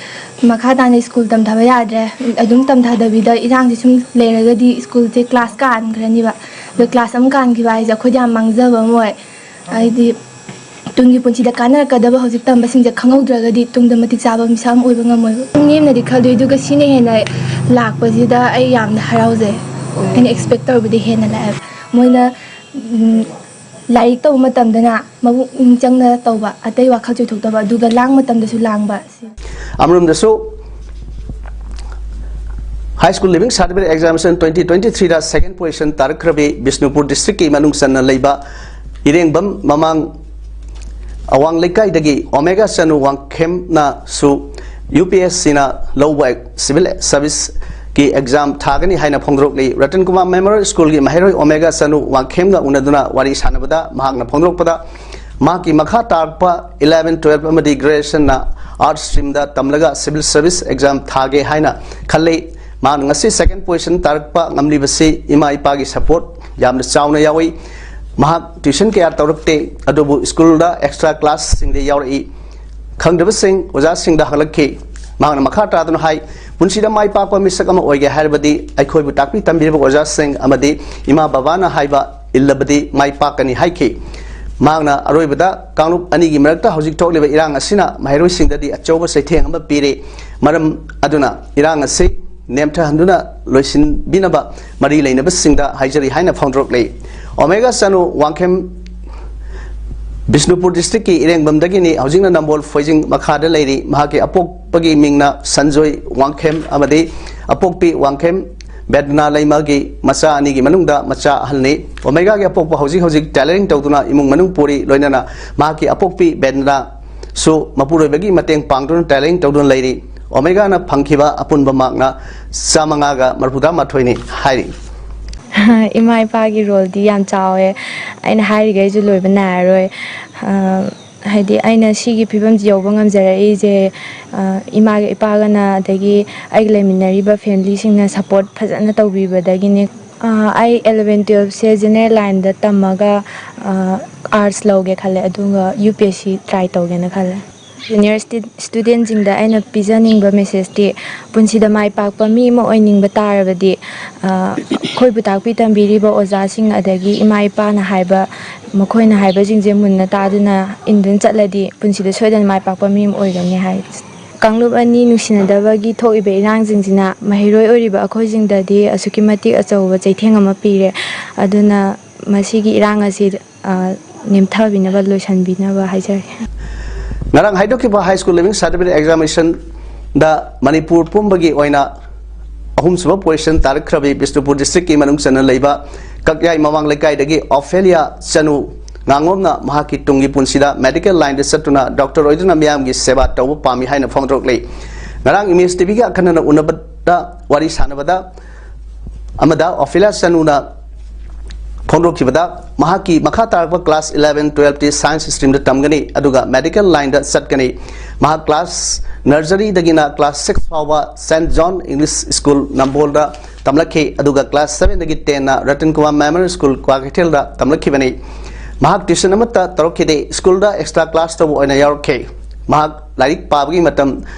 ꯃꯈꯥ ꯇꯥꯅ ꯁ꯭ꯀꯨꯜ ꯇꯝꯊꯕ ꯌꯥꯗ꯭ꯔꯦ꯫ ꯑꯗꯨꯝ ꯇꯝꯊꯗꯕꯤꯗ ꯏꯔꯥꯡꯁꯦ ꯁꯨꯝ ꯂꯩꯔꯒꯗꯤ ꯁ꯭ꯀꯨꯜꯁꯦ class ꯀꯥꯟꯈ꯭ꯔꯅꯤꯕ꯫ ꯑꯗꯣ class ꯑꯃ ꯀꯥꯟꯈꯤꯕ ꯍꯥꯏꯁꯦ ꯑꯩꯈꯣꯏꯗ ꯌꯥꯝ ꯃꯥꯡꯖꯕ ꯑꯃ ꯑꯣꯏ꯫ ꯍꯥꯏꯗꯤ ꯇꯨꯡꯒꯤ ꯄꯨꯟꯁꯤꯗ ꯀꯥꯟꯅꯔꯛꯀꯗꯕ ꯍꯧꯖꯤꯛ ꯇꯝꯕꯁꯤꯡꯁꯦ ꯈꯪꯍꯧꯗ꯭ꯔꯒꯗꯤ ꯇꯨꯡꯗ ꯃꯇꯤꯛ ꯆꯥꯕ ꯃꯤꯁꯛ ꯑꯃ ꯑꯣꯏꯕ ꯉꯝꯃꯣꯏꯕ꯫ ꯅꯦꯝꯅꯗꯤ ꯈꯜꯂꯨꯏ, ꯑꯗꯨꯒ ꯁꯤꯅ ꯍꯦꯟꯅ ꯂꯥꯛꯄꯁꯤꯗ ꯑꯩ ꯌꯥꯝꯅ ꯍꯔꯥꯎꯖꯩ꯫ ꯑꯩꯅ expect ꯇꯧꯔꯨꯕꯗꯤ ꯍꯦꯟꯅ ꯂꯥꯛꯑꯦꯕ꯫ ꯃꯣꯏꯅ, ꯎꯝ, ꯂꯥꯏꯔꯤꯛ ꯇꯧꯕ ꯃꯇꯝꯗꯅ ꯃꯄꯨꯛꯅꯤꯡ ꯆꯪꯅ ꯇꯧꯕ, ꯑꯇꯩ ꯋꯥꯈꯜ ꯆꯣꯏꯊꯣꯛꯇꯕ, ꯑꯗꯨꯒ ꯂꯥꯡ ꯃꯇꯝꯗꯁꯨ ꯂꯥꯡꯕ꯫ ꯑꯃꯔꯣꯝꯗꯁꯨ High School Leaving Certificate Examination twenty twenty three ꯗ second position ꯇꯥꯔꯛꯈ꯭ꯔꯕꯤ ꯕꯤꯁꯅꯨꯄꯨꯔ district ꯀꯤ ꯃꯅꯨꯡ ꯆꯟꯅ ꯂꯩꯕ ꯏꯔꯦꯡꯕꯝ ꯃꯃꯥꯡ ꯑꯋꯥꯡ ꯂꯩꯀꯥꯏꯗꯒꯤ ꯑꯣꯃꯦꯒꯥ ꯆꯅꯨ ꯋꯥꯡꯈꯦꯝꯅꯁꯨ UPSC ꯅ ꯂꯧꯕ civil service ꯀꯤ exam ꯊꯥꯒꯅꯤ ꯍꯥꯏꯅ ꯐꯣꯡꯗꯣꯔꯛꯂꯤ꯫ ꯔꯇꯟ ꯀꯨꯃꯥꯔ Memorial School ꯒꯤ ꯃꯍꯩꯔꯣꯏ ꯑꯣꯃꯦꯒꯥ ꯆꯅꯨ ꯋꯥꯡꯈꯦꯝꯒ ꯎꯅꯗꯨꯅ ꯋꯥꯔꯤ ꯁꯥꯟꯅꯕꯗ ꯃꯍꯥꯛꯅ ꯐꯣꯡꯗꯣꯔꯛꯄꯗ, ꯃꯍꯥꯛꯀꯤ ꯃꯈꯥ ꯇꯥꯔꯛꯄ eleven, twelve ꯑꯃꯗꯤ graduation ꯅ arts stream ꯗ ꯇꯝꯂꯒ civil service exam ꯊꯥꯒꯦ ꯍꯥꯏꯅ ꯈꯜꯂꯤ꯫ ꯃꯍꯥꯛꯅ ꯉꯁꯤ second position ꯇꯥꯔꯛꯄ ꯉꯝꯂꯤꯕꯁꯤ ꯏꯃꯥ ꯏꯄꯥꯒꯤ support ꯌꯥꯝꯅ ꯆꯥꯎꯅ ꯌꯥꯎꯏ꯫ ꯃꯍꯥꯛ tuition ꯀꯌꯥ ꯇꯧꯔꯛꯇꯦ, ꯑꯗꯨꯕꯨ school ꯗ extra class ꯁꯤꯡꯗ ꯌꯥꯎꯔꯛꯏ꯫ ꯈꯪꯗꯕꯁꯤꯡ ꯑꯣꯖꯥꯁꯤꯡꯗ ꯍꯪꯂꯛꯈꯤ꯫ ꯃꯍꯥꯛꯅ ꯃꯈꯥ ꯇꯥꯗꯨꯅ ꯍꯥꯏ, ꯄꯨꯟꯁꯤꯗ ꯃꯥꯏ ꯄꯥꯛꯄ ꯃꯤꯁꯛ ꯑꯃ ꯑꯣꯏꯒꯦ ꯍꯥꯏꯔꯕꯗꯤ ꯑꯩꯈꯣꯏꯕꯨ ꯇꯥꯛꯄꯤ ꯇꯝꯕꯤꯔꯤꯕ ꯑꯣꯖꯥꯁꯤꯡ ꯑꯃꯗꯤ ꯏꯃꯥ ꯕꯕꯥꯅ ꯍꯥꯏꯕ ꯏꯜꯂꯕꯗꯤ ꯃꯥꯏ ꯄꯥꯛꯀꯅꯤ ꯍꯥꯏꯈꯤ꯫ ꯃꯍꯥꯛꯅ ꯑꯔꯣꯏꯕꯗ ꯀꯥꯡꯂꯨꯞ ꯑꯅꯤꯒꯤ ꯃꯔꯛꯇ ꯍꯧꯖꯤꯛ ꯊꯣꯛꯂꯤꯕ ꯏꯔꯥꯡ ꯑꯁꯤꯅ ꯃꯍꯩꯔꯣꯏꯁꯤꯡꯗꯗꯤ ꯑꯆꯧꯕ ꯆꯩꯊꯦꯡ ꯑꯃ ꯄꯤꯔꯤ꯫ ꯃꯔꯝ ꯑꯗꯨꯅ ꯏꯔꯥꯡ ꯑꯁꯤ ꯅꯦꯝꯊꯍꯟꯗꯨꯅ ꯂꯣꯏꯁꯤꯟꯕꯤꯅꯕ ꯃꯔꯤ ꯂꯩꯅꯕꯁꯤꯡꯗ ꯍꯥꯏꯖꯔꯤ ꯍꯥꯏꯅ ꯐꯣꯡꯗꯣꯔꯛꯂꯤ꯫ ꯑꯣꯃꯦꯒꯥ ꯆꯅꯨ ꯋꯥꯡꯈꯦꯝ ꯕꯤꯁꯅꯨꯄꯨꯔ ꯗꯤꯁꯇ꯭ꯔꯤꯛꯀꯤ ꯏꯔꯦꯡꯕꯝꯗꯒꯤꯅꯤ꯫ ꯍꯧꯖꯤꯛꯅ ꯅꯝꯕꯣꯜ ꯐꯣꯏꯖꯤꯡ ꯃꯈꯥꯗ ꯂꯩꯔꯤ꯫ ꯃꯍꯥꯛꯀꯤ ꯑꯄꯣꯛꯄꯒꯤ ꯃꯤꯡꯅ ꯁꯟꯖꯣꯏ ꯋꯥꯡꯈꯦꯝ ꯑꯃꯗꯤ ꯑꯄꯣꯛꯄꯤ ꯋꯥꯡꯈꯦꯝ ꯕꯦꯗꯅꯥ ꯂꯩꯃꯒꯤ ꯃꯆꯥ ꯑꯅꯤꯒꯤ ꯃꯅꯨꯡꯗ ꯃꯆꯥ ꯑꯍꯜꯅꯤ꯫ ꯑꯣꯃꯦꯒꯥꯒꯤ ꯑꯄꯣꯛꯄ ꯍꯧꯖꯤꯛ ꯍꯧꯖꯤꯛ tailoring ꯇꯧꯗꯨꯅ ꯏꯃꯨꯡ ꯃꯅꯨꯡ ꯄꯨꯔꯤ, ꯂꯣꯏꯅꯅ ꯃꯍꯥꯛꯀꯤ ꯑꯄꯣꯛꯄꯤ ꯕꯦꯗꯅꯥꯁꯨ ꯃꯄꯨꯔꯣꯏꯕꯒꯤ ꯃꯇꯦꯡ ꯄꯥꯡꯗꯨꯅ tailoring ꯇꯧꯗꯨꯅ ꯂꯩꯔꯤ꯫ ꯑꯣꯃꯦꯒꯥꯅ ꯐꯪꯈꯤꯕ ꯑꯄꯨꯟꯕ ꯃꯥꯔꯛꯅ ꯆꯥꯃꯉꯥꯒ ꯃꯔꯤꯐꯨꯇꯔꯥꯃꯥꯊꯣꯏꯅꯤ ꯍꯥꯏꯔꯤ꯫ ꯏꯃꯥ ꯏꯄꯥꯒꯤ ꯔꯣꯜꯗꯤ ꯌꯥꯝ ꯆꯥꯎꯋꯦ꯫ ꯑꯩꯅ ꯍꯥꯏꯔꯤꯈꯩꯁꯨ ꯂꯣꯏꯕ ꯅꯥꯏꯔꯔꯣꯏ꯫ ꯑ, ꯍꯥꯏꯗꯤ ꯑꯩꯅ ꯁꯤꯒꯤ ꯐꯤꯕꯝꯁꯤ ꯌꯧꯕ ꯉꯝꯖꯔꯛꯏꯁꯦ, ꯑ, ꯏꯃꯥꯒ ꯏꯄꯥꯒꯅ ꯑꯗꯒꯤ ꯑꯩꯒ ꯂꯩꯃꯤꯟꯅꯔꯤꯕ ꯐꯦꯃꯤꯂꯤꯁꯤꯡꯅ ꯁꯞꯄꯣꯔꯠ ꯐꯖꯅ ꯇꯧꯕꯤꯕꯗꯒꯤꯅꯤ꯫ ꯑ, ꯑꯩ eleven twelve ꯁꯦ general line ꯗ ꯇꯝꯃꯒ, ꯑ, arts ꯂꯧꯒꯦ ꯈꯜꯂꯦ, ꯑꯗꯨꯒ U P S C try ꯇꯧꯒꯦꯅ ꯈꯜꯂꯦ꯫ Junior student ꯁꯤꯡꯗ ꯑꯩꯅ ꯄꯤꯖꯅꯤꯡꯕ message ꯇꯤ, ꯄꯨꯟꯁꯤꯗ ꯃꯥꯏ ꯄꯥꯛꯄ ꯃꯤ ꯑꯃ ꯑꯣꯏꯅꯤꯡꯕ ꯇꯥꯔꯕꯗꯤ, ꯑ, ꯑꯩꯈꯣꯏꯕꯨ ꯇꯥꯛꯄꯤ ꯇꯝꯕꯤꯔꯤꯕ ꯑꯣꯖꯥꯁꯤꯡ ꯑꯗꯒꯤ ꯏꯃꯥ ꯏꯄꯥꯅ ꯍꯥꯏꯕ, ꯃꯈꯣꯏꯅ ꯍꯥꯏꯕꯁꯤꯡꯁꯦ ꯃꯨꯟꯅ ꯇꯥꯗꯨꯅ ꯏꯟꯗꯨꯅ ꯆꯠꯂꯗꯤ ꯄꯨꯟꯁꯤꯗ ꯁꯣꯏꯗꯅ ꯃꯥꯏ ꯄꯥꯛꯄ ꯃꯤ ꯑꯃ ꯑꯣꯏꯒꯅꯤ ꯍꯥꯏ꯫ ꯀꯥꯡꯂꯨꯞ ꯑꯅꯤ ꯅꯨꯡꯁꯤꯅꯗꯕꯒꯤ ꯊꯣꯛꯏꯕ ꯏꯔꯥꯡꯁꯤꯡꯁꯤꯅ ꯃꯍꯩꯔꯣꯏ ꯑꯣꯏꯔꯤꯕ ꯑꯩꯈꯣꯏꯁꯤꯡꯗꯗꯤ ꯑꯁꯨꯛꯀꯤ ꯃꯇꯤꯛ ꯑꯆꯧꯕ ꯆꯩꯊꯦꯡ ꯑꯃ ꯄꯤꯔꯦ꯫ ꯑꯗꯨꯅ ꯃꯁꯤꯒꯤ ꯏꯔꯥꯡ ꯑꯁꯤ, ꯑ, ꯅꯦꯝꯊꯕꯤꯅꯕ, ꯂꯣꯏꯁꯤꯟꯕꯤꯅꯕ ꯍꯥꯏꯖꯔꯤ꯫ ꯉꯔꯥꯡ ꯍꯥꯏꯗꯣꯛꯈꯤꯕ high school leaving certificate examination ꯗ ꯃꯅꯤꯄꯨꯔ ꯄꯨꯝꯕꯒꯤ ꯑꯣꯏꯅ ꯑꯍꯨꯝꯁꯨꯕ position ꯇꯥꯔꯛꯈ꯭ꯔꯕꯤ ꯕꯤꯁꯅꯨꯄꯨꯔ district ꯀꯤ ꯃꯅꯨꯡ ꯆꯟꯅ ꯂꯩꯕ ꯀꯛꯌꯥꯏ ꯃꯃꯥꯡ ꯂꯩꯀꯥꯏꯗꯒꯤ ꯑꯣꯐꯦꯂꯤꯌꯥ ꯆꯅꯨ ꯉꯥꯉꯣꯝꯅ ꯃꯍꯥꯛꯀꯤ ꯇꯨꯡꯒꯤ ꯄꯨꯟꯁꯤꯗ medical line ꯗ ꯆꯠꯇꯨꯅ doctor ꯑꯣꯏꯗꯨꯅ ꯃꯤꯌꯥꯝꯒꯤ ꯁꯦꯕꯥ ꯇꯧꯕ ꯄꯥꯝꯃꯤ ꯍꯥꯏꯅ ꯐꯣꯡꯗꯣꯔꯛꯂꯤ꯫ ꯉꯔꯥꯡ Image T V ꯒꯤ ꯑꯈꯟꯅꯅ ꯎꯅꯕꯗ ꯋꯥꯔꯤ ꯁꯥꯟꯅꯕꯗ ꯑꯃꯗ ꯑꯣꯐꯦꯂꯤꯌꯥ ꯆꯅꯨꯅ ꯐꯣꯡꯗꯣꯛꯈꯤꯕꯗ, ꯃꯍꯥꯛꯀꯤ ꯃꯈꯥ ꯇꯥꯔꯛꯄ class eleven, twelve T science stream ꯗ ꯇꯝꯒꯅꯤ, ꯑꯗꯨꯒ medical line ꯗ ꯆꯠꯀꯅꯤ꯫ ꯃꯍꯥꯛ class nursery ꯗꯒꯤꯅ class six ꯐꯥꯎꯕ Saint John English School ꯅꯝꯕꯣꯜꯗ ꯇꯝꯂꯛꯈꯤ, ꯑꯗꯨꯒ class seven ꯗꯒꯤ ten ꯅ ꯔꯇꯟ ꯀꯨꯃꯥꯔ Memorial School ꯀ꯭ꯋꯥꯀꯩꯊꯦꯜꯗ ꯇꯝꯂꯛꯈꯤꯕꯅꯤ꯫ ꯃꯍꯥꯛ tuition ꯑꯃꯠꯇ ꯇꯧꯔꯛꯈꯤꯗꯦ, school ꯗ extra class ꯇꯧꯕ ꯑꯣꯏꯅ ꯌꯥꯎꯔꯛꯈꯤ꯫ ꯃꯍꯥꯛ ꯂꯥꯏꯔꯤꯛ ꯄꯥꯕꯒꯤ ꯃꯇꯝ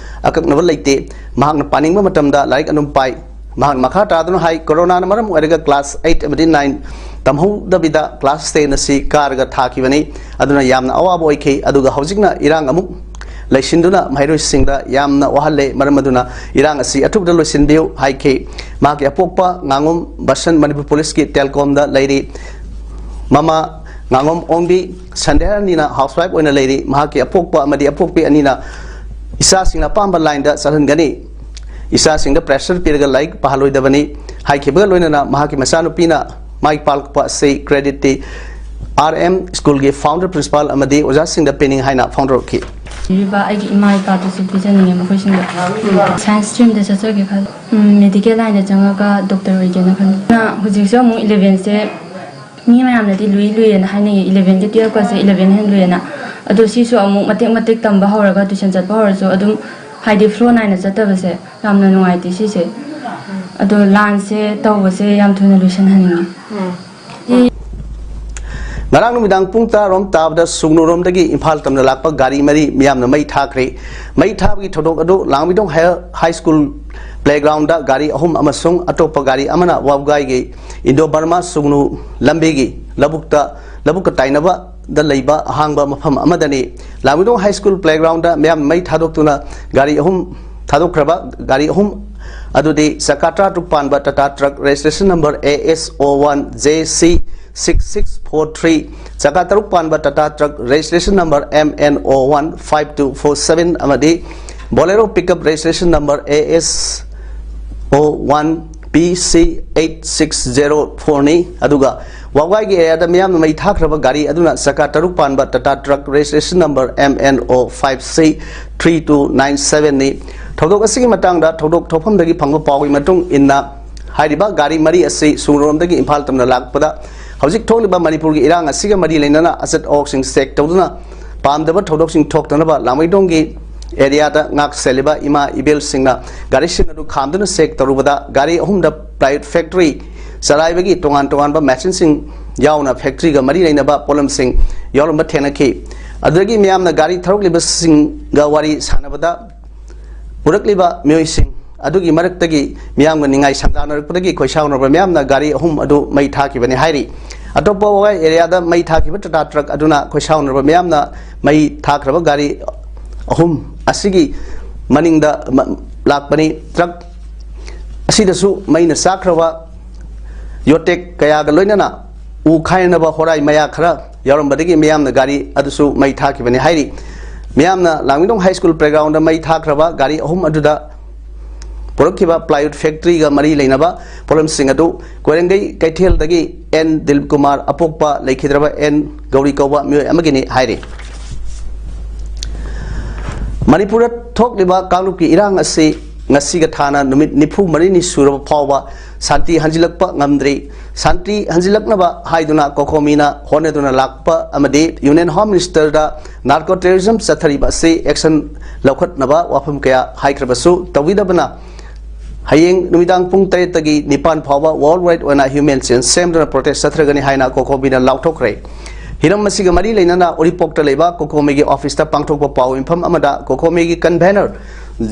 ꯑꯀꯛꯅꯕ ꯂꯩꯇꯦ꯫ ꯃꯍꯥꯛꯅ ꯄꯥꯅꯤꯡꯕ ꯃꯇꯝꯗ ꯂꯥꯏꯔꯤꯛ ꯑꯗꯨꯝ ꯄꯥꯏ꯫ ꯃꯍꯥꯛꯅ ꯃꯈꯥ ꯇꯥꯗꯨꯅ ꯍꯥꯏ, ꯀꯣꯔꯣꯅꯥꯅ ꯃꯔꯝ ꯑꯣꯏꯔꯒ ꯀ꯭ꯂꯥꯁ ꯑꯩꯠ ꯑꯃꯗꯤ ꯅꯥꯏꯟ ꯇꯝꯍꯧꯗꯕꯤꯗ ꯀ꯭ꯂꯥꯁ ꯇꯦꯟ ꯑꯁꯤ ꯀꯥꯔꯒ ꯊꯥꯈꯤꯕꯅꯤ꯫ ꯑꯗꯨꯅ ꯌꯥꯝꯅ ꯑꯋꯥꯕ ꯑꯣꯏꯈꯤ꯫ ꯑꯗꯨꯒ ꯍꯧꯖꯤꯛꯅ ꯏꯔꯥꯡ ꯑꯃꯨꯛ ꯂꯩꯁꯤꯟꯗꯨꯅ ꯃꯍꯩꯔꯣꯏꯁꯤꯡꯗ ꯌꯥꯝꯅ ꯋꯥꯍꯜꯂꯦ꯫ ꯃꯔꯝ ꯑꯗꯨꯅ ꯏꯔꯥꯡ ꯑꯁꯤ ꯑꯊꯨꯕꯗ ꯂꯣꯏꯁꯤꯟꯕꯤꯌꯨ ꯍꯥꯏꯈꯤ꯫ ꯃꯍꯥꯛꯀꯤ ꯑꯄꯣꯛꯄ ꯉꯥꯉꯣꯝ ꯕꯁꯟ ꯃꯅꯤꯄꯨꯔ ꯄꯨꯂꯤꯁꯀꯤ ꯇꯦꯜꯀꯣꯝꯗ ꯂꯩꯔꯤ꯫ ꯃꯃꯥ ꯉꯥꯉꯣꯝ ꯑꯣꯡꯕꯤ ꯁꯟꯙ꯭ꯌꯥꯔꯥꯅꯤꯅ ꯍꯥꯎꯁ ꯋꯥꯏꯐ ꯑꯣꯏꯅ ꯂꯩꯔꯤ꯫ ꯃꯍꯥꯛꯀꯤ ꯑꯄꯣꯛꯄ ꯑꯃꯗꯤ ꯑꯄꯣꯛꯄꯤ ꯑꯅꯤꯅ ꯏꯆꯥꯁꯤꯡꯅ ꯑꯄꯥꯝꯕ ꯂꯥꯏꯟꯗ ꯆꯠꯍꯟꯒꯅꯤ꯫ ꯏꯆꯥꯁꯤꯡꯗ ꯄ꯭ꯔꯦꯁꯔ ꯄꯤꯔꯒ ꯂꯥꯏꯔꯤꯛ ꯄꯥꯍꯜꯂꯣꯏꯗꯕꯅꯤ ꯍꯥꯏꯈꯤꯕꯒ ꯂꯣꯏꯅꯅ ꯃꯍꯥꯛꯀꯤ ꯃꯆꯥꯅꯨꯄꯤꯅ ꯃꯥꯏ ꯄꯥꯛꯂꯛꯄ ꯑꯁꯤ ꯀ꯭ꯔꯦꯗꯤꯠꯇꯤ ꯑꯥꯔ ꯑꯦꯝ ꯁ꯭ꯀꯨꯜꯒꯤ ꯐꯥꯎꯟꯗꯔ ꯄ꯭ꯔꯤꯟꯁꯤꯄꯥꯜ ꯑꯃꯗꯤ ꯑꯣꯖꯥꯁꯤꯡꯗ ꯄꯤꯅꯤꯡ ꯍꯥꯏꯅ ꯐꯣꯡꯗꯣꯔꯛꯈꯤ꯫ ꯄꯤꯕꯤꯕ ꯑꯩꯒꯤ ꯏꯃꯥ ꯏꯄꯥꯗꯨꯁꯨ ꯄꯤꯖꯅꯤꯡꯉꯦ ꯃꯈꯣꯏꯁꯤꯡꯗ꯫ ꯁꯥꯏꯟꯁ ꯁ꯭ꯇ꯭ꯔꯤꯝꯗ ꯆꯠꯆꯒꯦ ꯈꯜꯂꯤ꯫ ꯎꯝ, ꯃꯦꯗꯤꯀꯦꯜ ꯂꯥꯏꯟꯗ ꯆꯪꯉꯒ ꯗꯣꯛꯇꯔ ꯑꯣꯏꯒꯦꯅ ꯈꯜꯂꯤ꯫ ꯑꯗꯨꯅ ꯍꯧꯖꯤꯛꯁꯨ ꯑꯃꯨꯛ ꯏꯂꯦꯚꯦꯟꯁꯦ ꯃꯤ ꯃꯌꯥꯝꯅꯗꯤ ꯂꯨꯏ ꯂꯨꯏꯌꯦꯅ ꯍꯥꯏꯅꯩꯌꯦ, ꯏꯂꯦꯚꯦꯟꯒ ꯇꯨꯌꯦꯜꯐꯀꯁꯦ, ꯏꯂꯦꯚꯦꯟ ꯍꯦꯟꯅ ꯂꯨꯏꯌꯦꯅ꯫ ꯑꯗꯣ ꯁꯤꯁꯨ ꯑꯃꯨꯛ ꯃꯇꯦꯛ ꯃꯇꯦꯛ ꯇꯝꯕ ꯍꯧꯔꯒ ꯇ꯭ꯌꯨꯁꯟ ꯆꯠꯄ ꯍꯧꯔꯁꯨ ꯑꯗꯨꯝ ꯍꯥꯏꯗꯤ ꯐ꯭ꯂꯣ ꯅꯥꯏꯅ ꯆꯠꯇꯕꯁꯦ ꯌꯥꯝꯅ ꯅꯨꯡꯉꯥꯏꯇꯦ ꯁꯤꯁꯦ꯫ ꯑꯗꯣ ꯂꯥꯟꯁꯦ ꯇꯧꯕꯁꯦ ꯌꯥꯝ ꯊꯨꯅ ꯂꯣꯏꯁꯤꯟꯍꯟꯅꯤꯡꯉꯦ꯫ ꯉꯔꯥꯡ ꯅꯨꯃꯤꯗꯥꯡ ꯄꯨꯡ ꯇꯔꯥꯔꯣꯝ ꯇꯥꯕꯗ ꯁꯨꯒꯅꯨꯔꯣꯝꯗꯒꯤ ꯏꯝꯐꯥꯜ ꯇꯝꯅ ꯂꯥꯛꯄ ꯒꯥꯔꯤ ꯃꯔꯤ ꯃꯤꯌꯥꯝꯅ ꯃꯩ ꯊꯥꯈ꯭ꯔꯦ꯫ ꯃꯩ ꯊꯥꯕꯒꯤ ꯊꯧꯗꯣꯛ ꯑꯗꯨ ꯂꯥꯡꯃꯩꯗꯣꯡ ꯍꯥꯏ, ꯍꯥꯏ ꯁ꯭ꯀꯨꯜ ꯄ꯭ꯂꯦꯒ꯭ꯔꯥꯎꯟꯗ ꯒꯥꯔꯤ ꯑꯍꯨꯝ ꯑꯃꯁꯨꯡ ꯑꯇꯣꯞꯄ ꯒꯥꯔꯤ ꯑꯃꯅ ꯋꯥꯕꯒꯥꯏꯒꯤ ꯏꯟꯗꯣ ꯕꯔꯃꯥ ꯁꯨꯒꯅꯨ ꯂꯝꯕꯤꯒꯤ ꯂꯧꯕꯨꯛꯇ, ꯂꯧꯕꯨꯛꯀ ꯇꯥꯏꯅꯕꯗ ꯂꯩꯕ ꯑꯍꯥꯡꯕ ꯃꯐꯝ ꯑꯃꯗꯅꯤ꯫ ꯂꯥꯡꯃꯩꯗꯣꯡ ꯍꯥꯏ ꯁ꯭ꯀꯨꯜ ꯄ꯭ꯂꯦꯒ꯭ꯔꯥꯎꯟꯗ ꯃꯤꯌꯥꯝ ꯃꯩ ꯊꯥꯗꯣꯛꯇꯨꯅ ꯒꯥꯔꯤ ꯑꯍꯨꯝ ꯊꯥꯗꯣꯛꯈ꯭ꯔꯕ ꯒꯥꯔꯤ ꯑꯍꯨꯝ ꯑꯗꯨꯗꯤ ꯆꯀꯥ ꯇꯔꯥ ꯇꯔꯨꯛ ꯄꯥꯟꯕ Tata truck registration number A S O one J C six six four three, ꯆꯀꯥ ꯇꯔꯨꯛ ꯄꯥꯟꯕ Tata truck registration number M N O one five two four seven ꯑꯃꯗꯤ Bolero pickup registration number A S O one P C eight six zero four ꯅꯤ꯫ ꯑꯗꯨꯒ ꯋꯥꯕꯒꯥꯏꯒꯤ ꯑꯦꯔꯤꯌꯥꯗ ꯃꯤꯌꯥꯝꯅ ꯃꯩ ꯊꯥꯈ꯭ꯔꯕ ꯒꯥꯔꯤ ꯑꯗꯨꯅ ꯆꯀꯥ ꯇꯔꯨꯛ ꯄꯥꯟꯕ Tata truck registration number M N O five C three two nine seven ꯅꯤ꯫ ꯊꯧꯗꯣꯛ ꯑꯁꯤꯒꯤ ꯃꯇꯥꯡꯗ ꯊꯧꯗꯣꯛ ꯊꯣꯛꯐꯝꯗꯒꯤ ꯐꯪꯕ ꯄꯥꯎꯒꯤ ꯃꯇꯨꯡ ꯏꯟꯅ, ꯍꯥꯏꯔꯤꯕ ꯒꯥꯔꯤ ꯃꯔꯤ ꯑꯁꯤ ꯁꯨꯒꯅꯨꯔꯣꯝꯗꯒꯤ ꯏꯝꯐꯥꯜ ꯇꯝꯅ ꯂꯥꯛꯄꯗ ꯍꯧꯖꯤꯛ ꯊꯣꯛꯂꯤꯕ ꯃꯅꯤꯄꯨꯔꯒꯤ ꯏꯔꯥꯡ ꯑꯁꯤꯒ ꯃꯔꯤ ꯂꯩꯅꯅ ꯑꯆꯠ ꯑꯋꯣꯛꯁꯤꯡ ꯆꯦꯛ ꯇꯧꯗꯨꯅ ꯄꯥꯝꯗꯕ ꯊꯧꯗꯣꯛꯁꯤꯡ ꯊꯣꯛꯇꯅꯕ ꯂꯥꯡꯃꯩꯗꯣꯡꯒꯤ ꯑꯦꯔꯤꯌꯥꯗ ꯉꯥꯛ ꯁꯦꯜꯂꯤꯕ ꯏꯃꯥ ꯏꯕꯦꯜꯁꯤꯡꯅ ꯒꯥꯔꯤꯁꯤꯡ ꯑꯗꯨ ꯈꯥꯝꯗꯨꯅ ꯆꯦꯛ ꯇꯧꯔꯨꯕꯗ ꯒꯥꯔꯤ ꯑꯍꯨꯝꯗ plywood factory ꯆꯂꯥꯏꯕꯒꯤ ꯇꯣꯉꯥꯟ ꯇꯣꯉꯥꯟꯕ ꯃꯦꯆꯤꯟꯁꯤꯡ ꯌꯥꯎꯅ ꯐꯦꯛꯇ꯭ꯔꯤꯒ ꯃꯔꯤ ꯂꯩꯅꯕ ꯄꯣꯠꯂꯝꯁꯤꯡ ꯌꯥꯎꯔꯝꯕ ꯊꯦꯡꯅꯈꯤ꯫ ꯑꯗꯨꯗꯒꯤ ꯃꯤꯌꯥꯝꯅ ꯒꯥꯔꯤ ꯊꯧꯔꯛꯂꯤꯕꯁꯤꯡꯒ ꯋꯥꯔꯤ ꯁꯥꯟꯅꯕꯗ, ꯄꯨꯔꯛꯂꯤꯕ ꯃꯤꯑꯣꯏꯁꯤꯡ ꯑꯗꯨꯒꯤ ꯃꯔꯛꯇꯒꯤ ꯃꯤꯌꯥꯝꯒ ꯅꯤꯡꯉꯥꯏ ꯁꯪꯗꯥꯅꯔꯛꯄꯗꯒꯤ ꯈꯣꯏꯁꯥꯎꯅꯔꯕ ꯃꯤꯌꯥꯝꯅ ꯒꯥꯔꯤ ꯑꯍꯨꯝ ꯑꯗꯨ ꯃꯩ ꯊꯥꯈꯤꯕꯅꯤ ꯍꯥꯏꯔꯤ꯫ ꯑꯇꯣꯞꯄ ꯋꯥꯒꯥꯏ ꯑꯦꯔꯤꯌꯥꯗ ꯃꯩ ꯊꯥꯈꯤꯕ ꯇꯥꯇꯥ ꯇ꯭ꯔꯛ ꯑꯗꯨꯅ ꯈꯣꯏꯁꯥꯎꯅꯔꯕ ꯃꯤꯌꯥꯝꯅ ꯃꯩ ꯊꯥꯈ꯭ꯔꯕ ꯒꯥꯔꯤ ꯑꯍꯨꯝ ꯑꯁꯤꯒꯤ ꯃꯅꯤꯡꯗ ꯃ-, ꯂꯥꯛꯄꯅꯤ꯫ ꯇ꯭ꯔꯛ ꯑꯁꯤꯗꯁꯨ ꯃꯩꯅ ꯆꯥꯛꯈ꯭ꯔꯕ ꯌꯣꯇꯦꯛ ꯀꯌꯥꯒ ꯂꯣꯏꯅꯅ ꯎ ꯈꯥꯏꯅꯅꯕ ꯍꯣꯔꯥꯏ ꯃꯌꯥ ꯈꯔ ꯌꯥꯎꯔꯝꯕꯗꯒꯤ ꯃꯤꯌꯥꯝꯅ ꯒꯥꯔꯤ ꯑꯗꯨꯁꯨ ꯃꯩ ꯊꯥꯈꯤꯕꯅꯤ ꯍꯥꯏꯔꯤ꯫ ꯃꯤꯌꯥꯝꯅ ꯂꯥꯡꯃꯩꯗꯣꯡ ꯍꯥꯏ ꯁ꯭ꯀꯨꯜ ꯄ꯭ꯂꯦꯒ꯭ꯔꯥꯎꯟꯗ ꯃꯩ ꯊꯥꯈ꯭ꯔꯕ ꯒꯥꯔꯤ ꯑꯍꯨꯝ ꯑꯗꯨꯗ ꯄꯨꯔꯛꯈꯤꯕ ꯄ꯭ꯂꯥꯏꯋꯨꯗ ꯐꯦꯛꯇꯔꯤꯒ ꯃꯔꯤ ꯂꯩꯅꯕ ꯄꯣꯠꯂꯝꯁꯤꯡ ꯑꯗꯨ ꯀꯣꯏꯔꯦꯡꯒꯩ ꯀꯩꯊꯦꯜꯗꯒꯤ ꯑꯦꯟ ꯗꯤꯜꯀꯨꯃꯥꯔ ꯑꯄꯣꯛꯄ ꯂꯩꯈꯤꯗ꯭ꯔꯕ ꯑꯦꯟ ꯒꯧꯔꯤ ꯀꯧꯕ ꯃꯤꯑꯣꯏ ꯑꯃꯒꯤꯅꯤ ꯍꯥꯏꯔꯤ꯫ ꯃꯅꯤꯄꯨꯔꯗ ꯊꯣꯛꯂꯤꯕ ꯀꯥꯡꯂꯨꯞꯀꯤ ꯏꯔꯥꯡ ꯑꯁꯤ ꯉꯁꯤꯒ ꯊꯥꯅ ꯅꯨꯃꯤꯠ ꯅꯤꯐꯨ ꯃꯔꯤꯅꯤ ꯁꯨꯔꯕ ꯐꯥꯎꯕ ꯁꯥꯟꯇꯤ ꯍꯟꯖꯤꯜꯂꯛꯄ ꯉꯝꯗ꯭ꯔꯤ꯫ ꯁꯥꯟꯇꯤ ꯍꯟꯖꯤꯜꯂꯛꯅꯕ ꯍꯥꯏꯗꯨꯅ ꯀꯣꯀꯣꯃꯤꯅ ꯍꯣꯠꯅꯗꯨꯅ ꯂꯥꯛꯄ ꯑꯃꯗꯤ ꯌꯨꯅꯤꯌꯟ ꯍꯣꯝ ꯃꯤꯅꯤꯁꯇꯔꯗ ꯅꯥꯔꯀꯣ ꯇꯦꯔꯣꯔꯤꯖꯝ ꯆꯠꯊꯔꯤꯕ ꯑꯁꯤ ꯑꯦꯛꯁꯟ ꯂꯧꯈꯠꯅꯕ ꯋꯥꯐꯝ ꯀꯌꯥ ꯍꯥꯏꯈ꯭ꯔꯕꯁꯨ, ꯇꯧꯕꯤꯗꯕꯅ ꯍꯌꯦꯡ ꯅꯨꯃꯤꯗꯥꯡ ꯄꯨꯡ ꯇꯔꯦꯠꯇꯒꯤ ꯅꯤꯄꯥꯟ ꯐꯥꯎꯕ ꯋꯥꯔꯜ ꯋꯥꯏꯗ ꯑꯣꯏꯅ ꯍ꯭ꯌꯨꯃꯦꯟ ꯆꯦꯟ ꯁꯦꯝꯗꯨꯅ ꯄ꯭ꯔꯣꯇꯦꯁ ꯆꯠꯊꯔꯒꯅꯤ ꯍꯥꯏꯅ ꯀꯣꯀꯣꯃꯤꯅ ꯂꯥꯎꯊꯣꯛꯈ꯭ꯔꯦ꯫ ꯍꯤꯔꯝ ꯑꯁꯤꯒ ꯃꯔꯤ ꯂꯩꯅꯅ ꯎꯔꯤꯄꯣꯛꯇ ꯂꯩꯕ ꯀꯣꯀꯣꯃꯤꯒꯤ ꯑꯣꯐꯤꯁꯇ ꯄꯥꯡꯊꯣꯛꯄ ꯄꯥꯎ ꯃꯤꯐꯝ ꯑꯃꯗ ꯀꯣꯀꯣꯃꯤꯒꯤ ꯀꯟꯚꯦꯅꯔ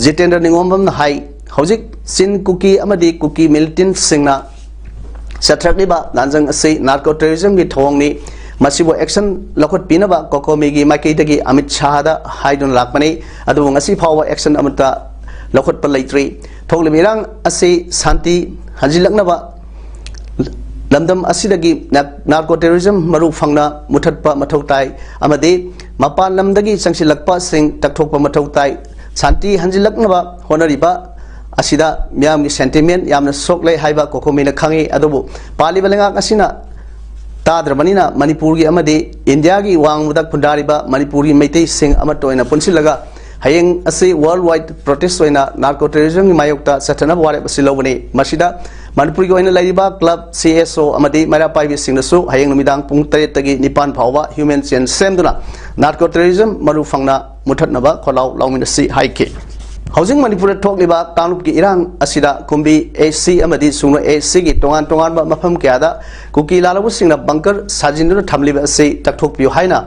ꯖꯤꯇꯦꯟꯗ꯭ꯔ ꯅꯤꯉꯣꯝꯕꯝꯅ ꯍꯥꯏ, ꯍꯧꯖꯤꯛ ꯆꯤꯟ ꯀꯨꯀꯤ ꯑꯃꯗꯤ ꯀꯨꯀꯤ ꯃꯤꯂꯤꯇꯦꯟꯠꯁꯤꯡꯅ ꯆꯠꯊꯔꯛꯂꯤꯕ ꯂꯥꯟꯖꯪ ꯑꯁꯤ ꯅꯥꯔꯀꯣ ꯇꯦꯔꯣꯔꯤꯖꯝꯒꯤ ꯊꯧꯑꯣꯡꯅꯤ꯫ ꯃꯁꯤꯕꯨ ꯑꯦꯛꯁꯟ ꯂꯧꯈꯠꯄꯤꯅꯕ ꯀꯣꯀꯣꯃꯤꯒꯤ ꯃꯥꯏꯀꯩꯗꯒꯤ ꯑꯃꯤꯠ ꯁꯥꯍꯗ ꯍꯥꯏꯗꯨꯅ ꯂꯥꯛꯄꯅꯤ꯫ ꯑꯗꯨꯕꯨ ꯉꯁꯤ ꯐꯥꯎꯕ ꯑꯦꯛꯁꯟ ꯑꯃꯠꯇ ꯂꯧꯈꯠꯄ ꯂꯩꯇ꯭ꯔꯤ꯫ ꯊꯣꯛꯂꯤꯕ ꯏꯔꯥꯡ ꯑꯁꯤ ꯁꯥꯟꯇꯤ ꯍꯟꯖꯤꯜꯂꯛꯅꯕ ꯂꯝꯗꯝ ꯑꯁꯤꯗꯒꯤ ꯅꯥꯔ-, ꯅꯥꯔꯀꯣ ꯇꯦꯔꯣꯔꯤꯖꯝ ꯃꯔꯨ ꯐꯪꯅ ꯃꯨꯊꯠꯄ ꯃꯊꯧ ꯇꯥꯏ ꯑꯃꯗꯤ ꯃꯄꯥꯟ ꯂꯝꯗꯒꯤ ꯆꯪꯁꯤꯜꯂꯛꯄꯁꯤꯡ ꯇꯛꯊꯣꯛꯄ ꯃꯊꯧ ꯇꯥꯏ꯫ ꯁꯥꯟꯇꯤ ꯍꯟꯖꯤꯜꯂꯛꯅꯕ ꯍꯣꯠꯅꯔꯤꯕ ꯑꯁꯤꯗ ꯃꯤꯌꯥꯝꯒꯤ ꯁꯦꯟꯇꯤꯃꯦꯟ ꯌꯥꯝꯅ ꯁꯣꯛꯂꯦ ꯍꯥꯏꯕ ꯀꯣꯀꯣꯃꯤꯅ ꯈꯪꯏ꯫ ꯑꯗꯨꯕꯨ ꯄꯥꯜꯂꯤꯕ ꯂꯩꯉꯥꯛ ꯑꯁꯤꯅ ꯇꯥꯗ꯭ꯔꯕꯅꯤꯅ ꯃꯅꯤꯄꯨꯔꯒꯤ ꯑꯃꯗꯤ ꯏꯟꯗꯤꯌꯥꯒꯤ ꯋꯥꯡꯃꯗ ꯈꯨꯟꯗꯥꯔꯤꯕ ꯃꯅꯤꯄꯨꯔꯒꯤ ꯃꯩꯇꯩꯁꯤꯡ ꯑꯃꯠꯇ ꯑꯣꯏꯅ ꯄꯨꯟꯁꯤꯜꯂꯒ ꯍꯌꯦꯡ ꯑꯁꯤ ꯋꯥꯔꯜ ꯋꯥꯏꯗ ꯄ꯭ꯔꯣꯇꯦꯁ ꯑꯣꯏꯅ ꯅꯥꯔꯀꯣ ꯇꯦꯔꯣꯔꯤꯖꯝꯒꯤ ꯃꯥꯌꯣꯛꯇ ꯆꯠꯊꯅꯕ ꯋꯥꯔꯦꯞ ꯑꯁꯤ ꯂꯧꯕꯅꯤ꯫ ꯃꯁꯤꯗ ꯃꯅꯤꯄꯨꯔꯒꯤ ꯑꯣꯏꯅ ꯂꯩꯔꯤꯕ ꯀ꯭ꯂꯕ, ꯁꯤ ꯑꯦꯁ ꯑꯣ ꯑꯃꯗꯤ ꯃꯩꯔꯥ ꯄꯥꯏꯕꯤꯁꯤꯡꯅꯁꯨ ꯍꯌꯦꯡ ꯅꯨꯃꯤꯗꯥꯡ ꯄꯨꯡ ꯇꯔꯦꯠꯇꯒꯤ ꯅꯤꯄꯥꯟ ꯐꯥꯎꯕ ꯍ꯭ꯌꯨꯃꯦꯟ ꯆꯦꯟ ꯁꯦꯝꯗꯨꯅ ꯅꯥꯔꯀꯣ ꯇꯦꯔꯣꯔꯤꯖꯝ ꯃꯔꯨ ꯐꯪꯅ ꯃꯨꯊꯠꯅꯕ ꯈꯣꯜꯂꯥꯎ ꯂꯥꯎꯃꯤꯟꯅꯁꯤ ꯍꯥꯏꯈꯤ꯫ ꯍꯧꯖꯤꯛ ꯃꯅꯤꯄꯨꯔꯗ ꯊꯣꯛꯂꯤꯕ ꯀꯥꯡꯂꯨꯞꯀꯤ ꯏꯔꯥꯡ ꯑꯁꯤꯗ ꯀꯨꯝꯕꯤ ꯑꯦ ꯁꯤ ꯑꯃꯗꯤ ꯁꯨꯡꯅꯣ ꯑꯦ ꯁꯤꯒꯤ ꯇꯣꯉꯥꯟ ꯇꯣꯉꯥꯟꯕ ꯃꯐꯝ ꯀꯌꯥꯗ ꯀꯨꯀꯤ ꯂꯥꯜꯍꯧꯕꯁꯤꯡꯅ ꯕꯪꯀꯔ ꯁꯥꯖꯤꯟꯗꯨꯅ ꯊꯝꯂꯤꯕ ꯑꯁꯤ ꯇꯛꯊꯣꯛꯄꯤꯌꯨ ꯍꯥꯏꯅ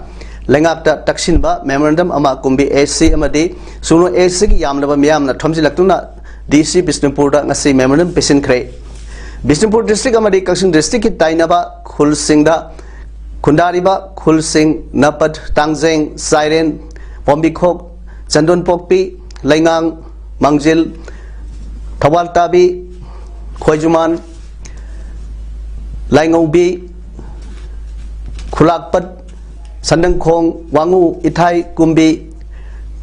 ꯂꯩꯉꯥꯛꯇ ꯇꯛꯁꯤꯟꯕ memorandum ꯑꯃ ꯀꯨꯝꯕꯤ ꯑꯦꯁ ꯁꯤ ꯑꯃꯗꯤ ꯁꯨꯒꯅꯨ ꯑꯦꯁ ꯁꯤꯒꯤ ꯌꯥꯝꯂꯕ ꯃꯤꯌꯥꯝꯅ ꯊꯣꯝꯖꯤꯜꯂꯛꯇꯨꯅ ꯗꯤ ꯁꯤ ꯕꯤꯁꯅꯨꯄꯨꯔꯗ ꯉꯁꯤ memorandum ꯄꯤꯁꯤꯟꯈ꯭ꯔꯦ꯫ ꯕꯤꯁꯅꯨꯄꯨꯔ district ꯑꯃꯗꯤ ꯀꯛꯆꯤꯡ districtꯀꯤ ꯇꯥꯏꯅꯕ ꯈꯨꯜꯁꯤꯡꯗ ꯈꯨꯟꯗꯥꯔꯤꯕ ꯈꯨꯜꯁꯤꯡ ꯅꯥꯄꯠ, ꯇꯥꯡꯖꯦꯡ, ꯆꯥꯏꯔꯦꯟ, ꯄꯣꯝꯕꯤꯈꯣꯛ, ꯆꯟꯗꯣꯟꯄꯣꯛꯄꯤ, ꯂꯩꯉꯥꯡ, ꯃꯥꯡꯖꯤꯜ, ꯊꯧꯕꯥꯜ ꯇꯥꯕꯤ, ꯈꯣꯏꯖꯨꯃꯥꯟ, ꯂꯥꯏꯉꯧꯕꯤ, ꯈꯨꯂꯥꯛꯄꯠ, ꯁꯟꯗꯪꯈꯣꯡ, ꯋꯥꯉꯨ, ꯏꯊꯥꯏ, ꯀꯨꯝꯕꯤ,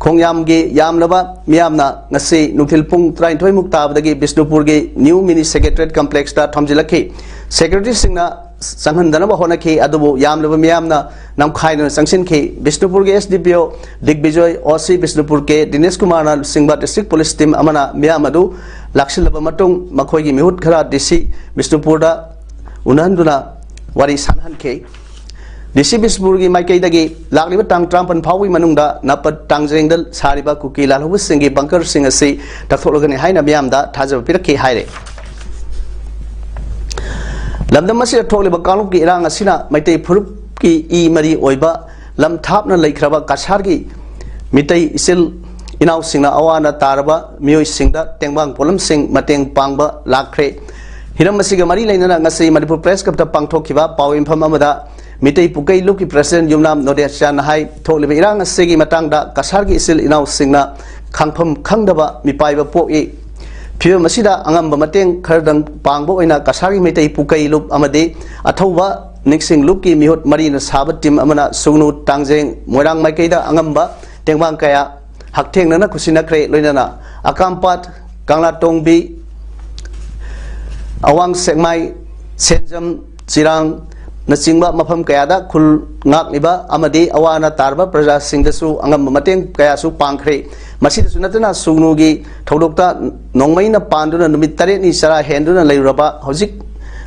ꯈꯣꯡꯌꯥꯝꯒꯤ ꯌꯥꯝꯂꯕ ꯃꯤꯌꯥꯝꯅ ꯉꯁꯤ ꯅꯨꯡꯊꯤꯜ ꯄꯨꯡ ꯇꯔꯥꯅꯤꯊꯣꯏꯃꯨꯛ ꯇꯥꯕꯗꯒꯤ ꯕꯤꯁꯅꯨꯄꯨꯔꯒꯤ new mini secretariat complexꯇ ꯊꯣꯝꯖꯤꯜꯂꯛꯈꯤ꯫ Securityꯁꯤꯡꯅ ꯆꯪꯍꯟꯗꯅꯕ ꯍꯣꯠꯅꯈꯤ, ꯑꯗꯨꯕꯨ ꯌꯥꯝꯂꯕ ꯃꯤꯌꯥꯝꯅ ꯅꯝꯈꯥꯏꯗꯨꯅ ꯆꯪꯁꯤꯟꯈꯤ꯫ ꯕꯤꯁꯅꯨꯄꯨꯔꯒꯤ ꯑꯦꯁ ꯗꯤ ꯄꯤ ꯑꯣ ꯗꯤꯒꯕꯤꯖꯣꯏ, ꯑꯣ ꯁꯤ ꯕꯤꯁꯅꯨꯄꯨꯔ ꯀꯦ ꯗꯤꯅꯦꯁ ꯀꯨꯃꯥꯔꯅ ꯂꯨꯆꯤꯡꯕ district police team ꯑꯃꯅ ꯃꯤꯌꯥꯝ ꯑꯗꯨ ꯂꯥꯛꯁꯤꯜꯂꯕ ꯃꯇꯨꯡ ꯃꯈꯣꯏꯒꯤ ꯃꯤꯍꯨꯠ ꯈꯔ ꯗꯤ ꯁꯤ ꯕꯤꯁꯅꯨꯄꯨꯔꯗ ꯎꯅꯍꯟꯗꯨꯅ ꯋꯥꯔꯤ ꯁꯥꯟꯅꯍꯟꯈꯤ꯫ ꯗꯤ ꯁꯤ ꯕꯤꯁꯅꯨꯄꯨꯔꯒꯤ ꯃꯥꯏꯀꯩꯗꯒꯤ ꯂꯥꯛꯂꯤꯕ ꯇꯥꯡ ꯇꯔꯥꯃꯥꯄꯟ ꯐꯥꯎꯕꯒꯤ ꯃꯅꯨꯡꯗ ꯅꯥꯄꯠ ꯇꯥꯡꯖꯦꯡꯗ ꯁꯥꯔꯤꯕ ꯀꯨꯀꯤ ꯂꯥꯜꯍꯧꯕꯁꯤꯡꯒꯤ bunkerꯁꯤꯡ ꯑꯁꯤ ꯇꯛꯊꯣꯛꯂꯒꯅꯤ ꯍꯥꯏꯅ ꯃꯤꯌꯥꯝꯗ ꯊꯥꯖꯕ ꯄꯤꯔꯛꯈꯤ ꯍꯥꯏꯔꯦ꯫ ꯂꯝꯗꯝ ꯑꯁꯤꯗ ꯊꯣꯛꯂꯤꯕ ꯀꯥꯡꯂꯨꯞꯀꯤ ꯏꯔꯥꯡ ꯑꯁꯤꯅ ꯃꯩꯇꯩ ꯐꯨꯔꯨꯞꯀꯤ ꯏ ꯃꯔꯤ ꯑꯣꯏꯕ ꯂꯝ ꯊꯥꯞꯅ ꯂꯩꯈ꯭ꯔꯕ ꯀꯁꯥꯔꯒꯤ ꯃꯤꯇꯩ ꯏꯆꯤꯜ ꯏꯅꯥꯎꯁꯤꯡꯅ ꯑꯋꯥ ꯑꯅꯥ ꯇꯥꯔꯕ ꯃꯤꯑꯣꯏꯁꯤꯡꯗ ꯇꯦꯡꯕꯥꯡ ꯄꯣꯠꯂꯝꯁꯤꯡ ꯃꯇꯦꯡ ꯄꯥꯡꯕ ꯂꯥꯛꯈ꯭ꯔꯦ꯫ ꯍꯤꯔꯝ ꯑꯁꯤꯒ ꯃꯔꯤ ꯂꯩꯅꯅ ꯉꯁꯤ ꯃꯅꯤꯄꯨꯔ Press Clubꯇ ꯄꯥꯡꯊꯣꯛꯈꯤꯕ ꯄꯥꯎ ꯃꯤꯐꯝ ꯑꯃꯗ ꯃꯤꯇꯩ ꯄꯨꯀꯩ ꯂꯨꯞꯀꯤ president ꯌꯨꯝꯅꯥꯝ ꯅꯣꯗꯦꯁꯆꯥꯟꯅ ꯍꯥꯏ, ꯊꯣꯛꯂꯤꯕ ꯏꯔꯥꯡ ꯑꯁꯤꯒꯤ ꯃꯇꯥꯡꯗ ꯀꯁꯥꯔꯒꯤ ꯏꯆꯤꯜ ꯏꯅꯥꯎꯁꯤꯡꯅ ꯈꯪꯐꯝ ꯈꯪꯗꯕ ꯃꯤꯄꯥꯏꯕ ꯄꯣꯛꯏ꯫ ꯐꯤꯕꯝ ꯑꯁꯤꯗ ꯑꯉꯝꯕ ꯃꯇꯦꯡ ꯈꯔꯗꯪ ꯄꯥꯡꯕ ꯑꯣꯏꯅ ꯀꯁꯥꯔꯒꯤ ꯃꯩꯇꯩ ꯄꯨꯀꯩ ꯂꯨꯞ ꯑꯃꯗꯤ ꯑꯊꯧꯕ ꯅꯤꯡꯁꯤꯡ ꯂꯨꯞꯀꯤ ꯃꯤꯍꯨꯠ ꯃꯔꯤꯅ ꯁꯥꯕ team ꯑꯃꯅ ꯁꯨꯒꯅꯨ, ꯇꯥꯡꯖꯦꯡ, ꯃꯣꯏꯔꯥꯡ ꯃꯥꯏꯀꯩꯗ ꯑꯉꯝꯕ ꯇꯦꯡꯕꯥꯡ ꯀꯌꯥ ꯍꯛꯊꯦꯡꯅꯅ ꯈꯨꯠꯁꯤꯟꯅꯈ꯭ꯔꯦ꯫ ꯂꯣꯏꯅꯅ ꯑꯀꯥꯝꯄꯥꯠ, ꯀꯪꯂꯥꯇꯣꯡꯕꯤ, ꯑꯋꯥꯡ ꯁꯦꯛꯃꯥꯏ, ꯁꯦꯟꯖꯝ, ꯆꯤꯔꯥꯡꯅꯆꯤꯡꯕ ꯃꯐꯝ ꯀꯌꯥꯗ ꯈꯨꯜ ꯉꯥꯛꯂꯤꯕ ꯑꯃꯗꯤ ꯑꯋꯥ ꯑꯅꯥ ꯇꯥꯔꯕ ꯄ꯭ꯔꯖꯥꯁꯤꯡꯗꯁꯨ ꯑꯉꯝꯕ ꯃꯇꯦꯡ ꯀꯌꯥꯁꯨ ꯄꯥꯡꯈ꯭ꯔꯦ꯫ ꯃꯁꯤꯗꯁꯨ ꯅꯠꯇꯅ ꯁꯨꯒꯅꯨꯒꯤ ꯊꯧꯗꯣꯛꯇ ꯅꯣꯡꯃꯩꯅ ꯄꯥꯟꯗꯨꯅ ꯅꯨꯃꯤꯠ ꯇꯔꯦꯠꯅꯤ ꯆꯔꯥ ꯍꯦꯟꯗꯨꯅ ꯂꯩꯔꯨꯔꯕ ꯍꯧꯖꯤꯛ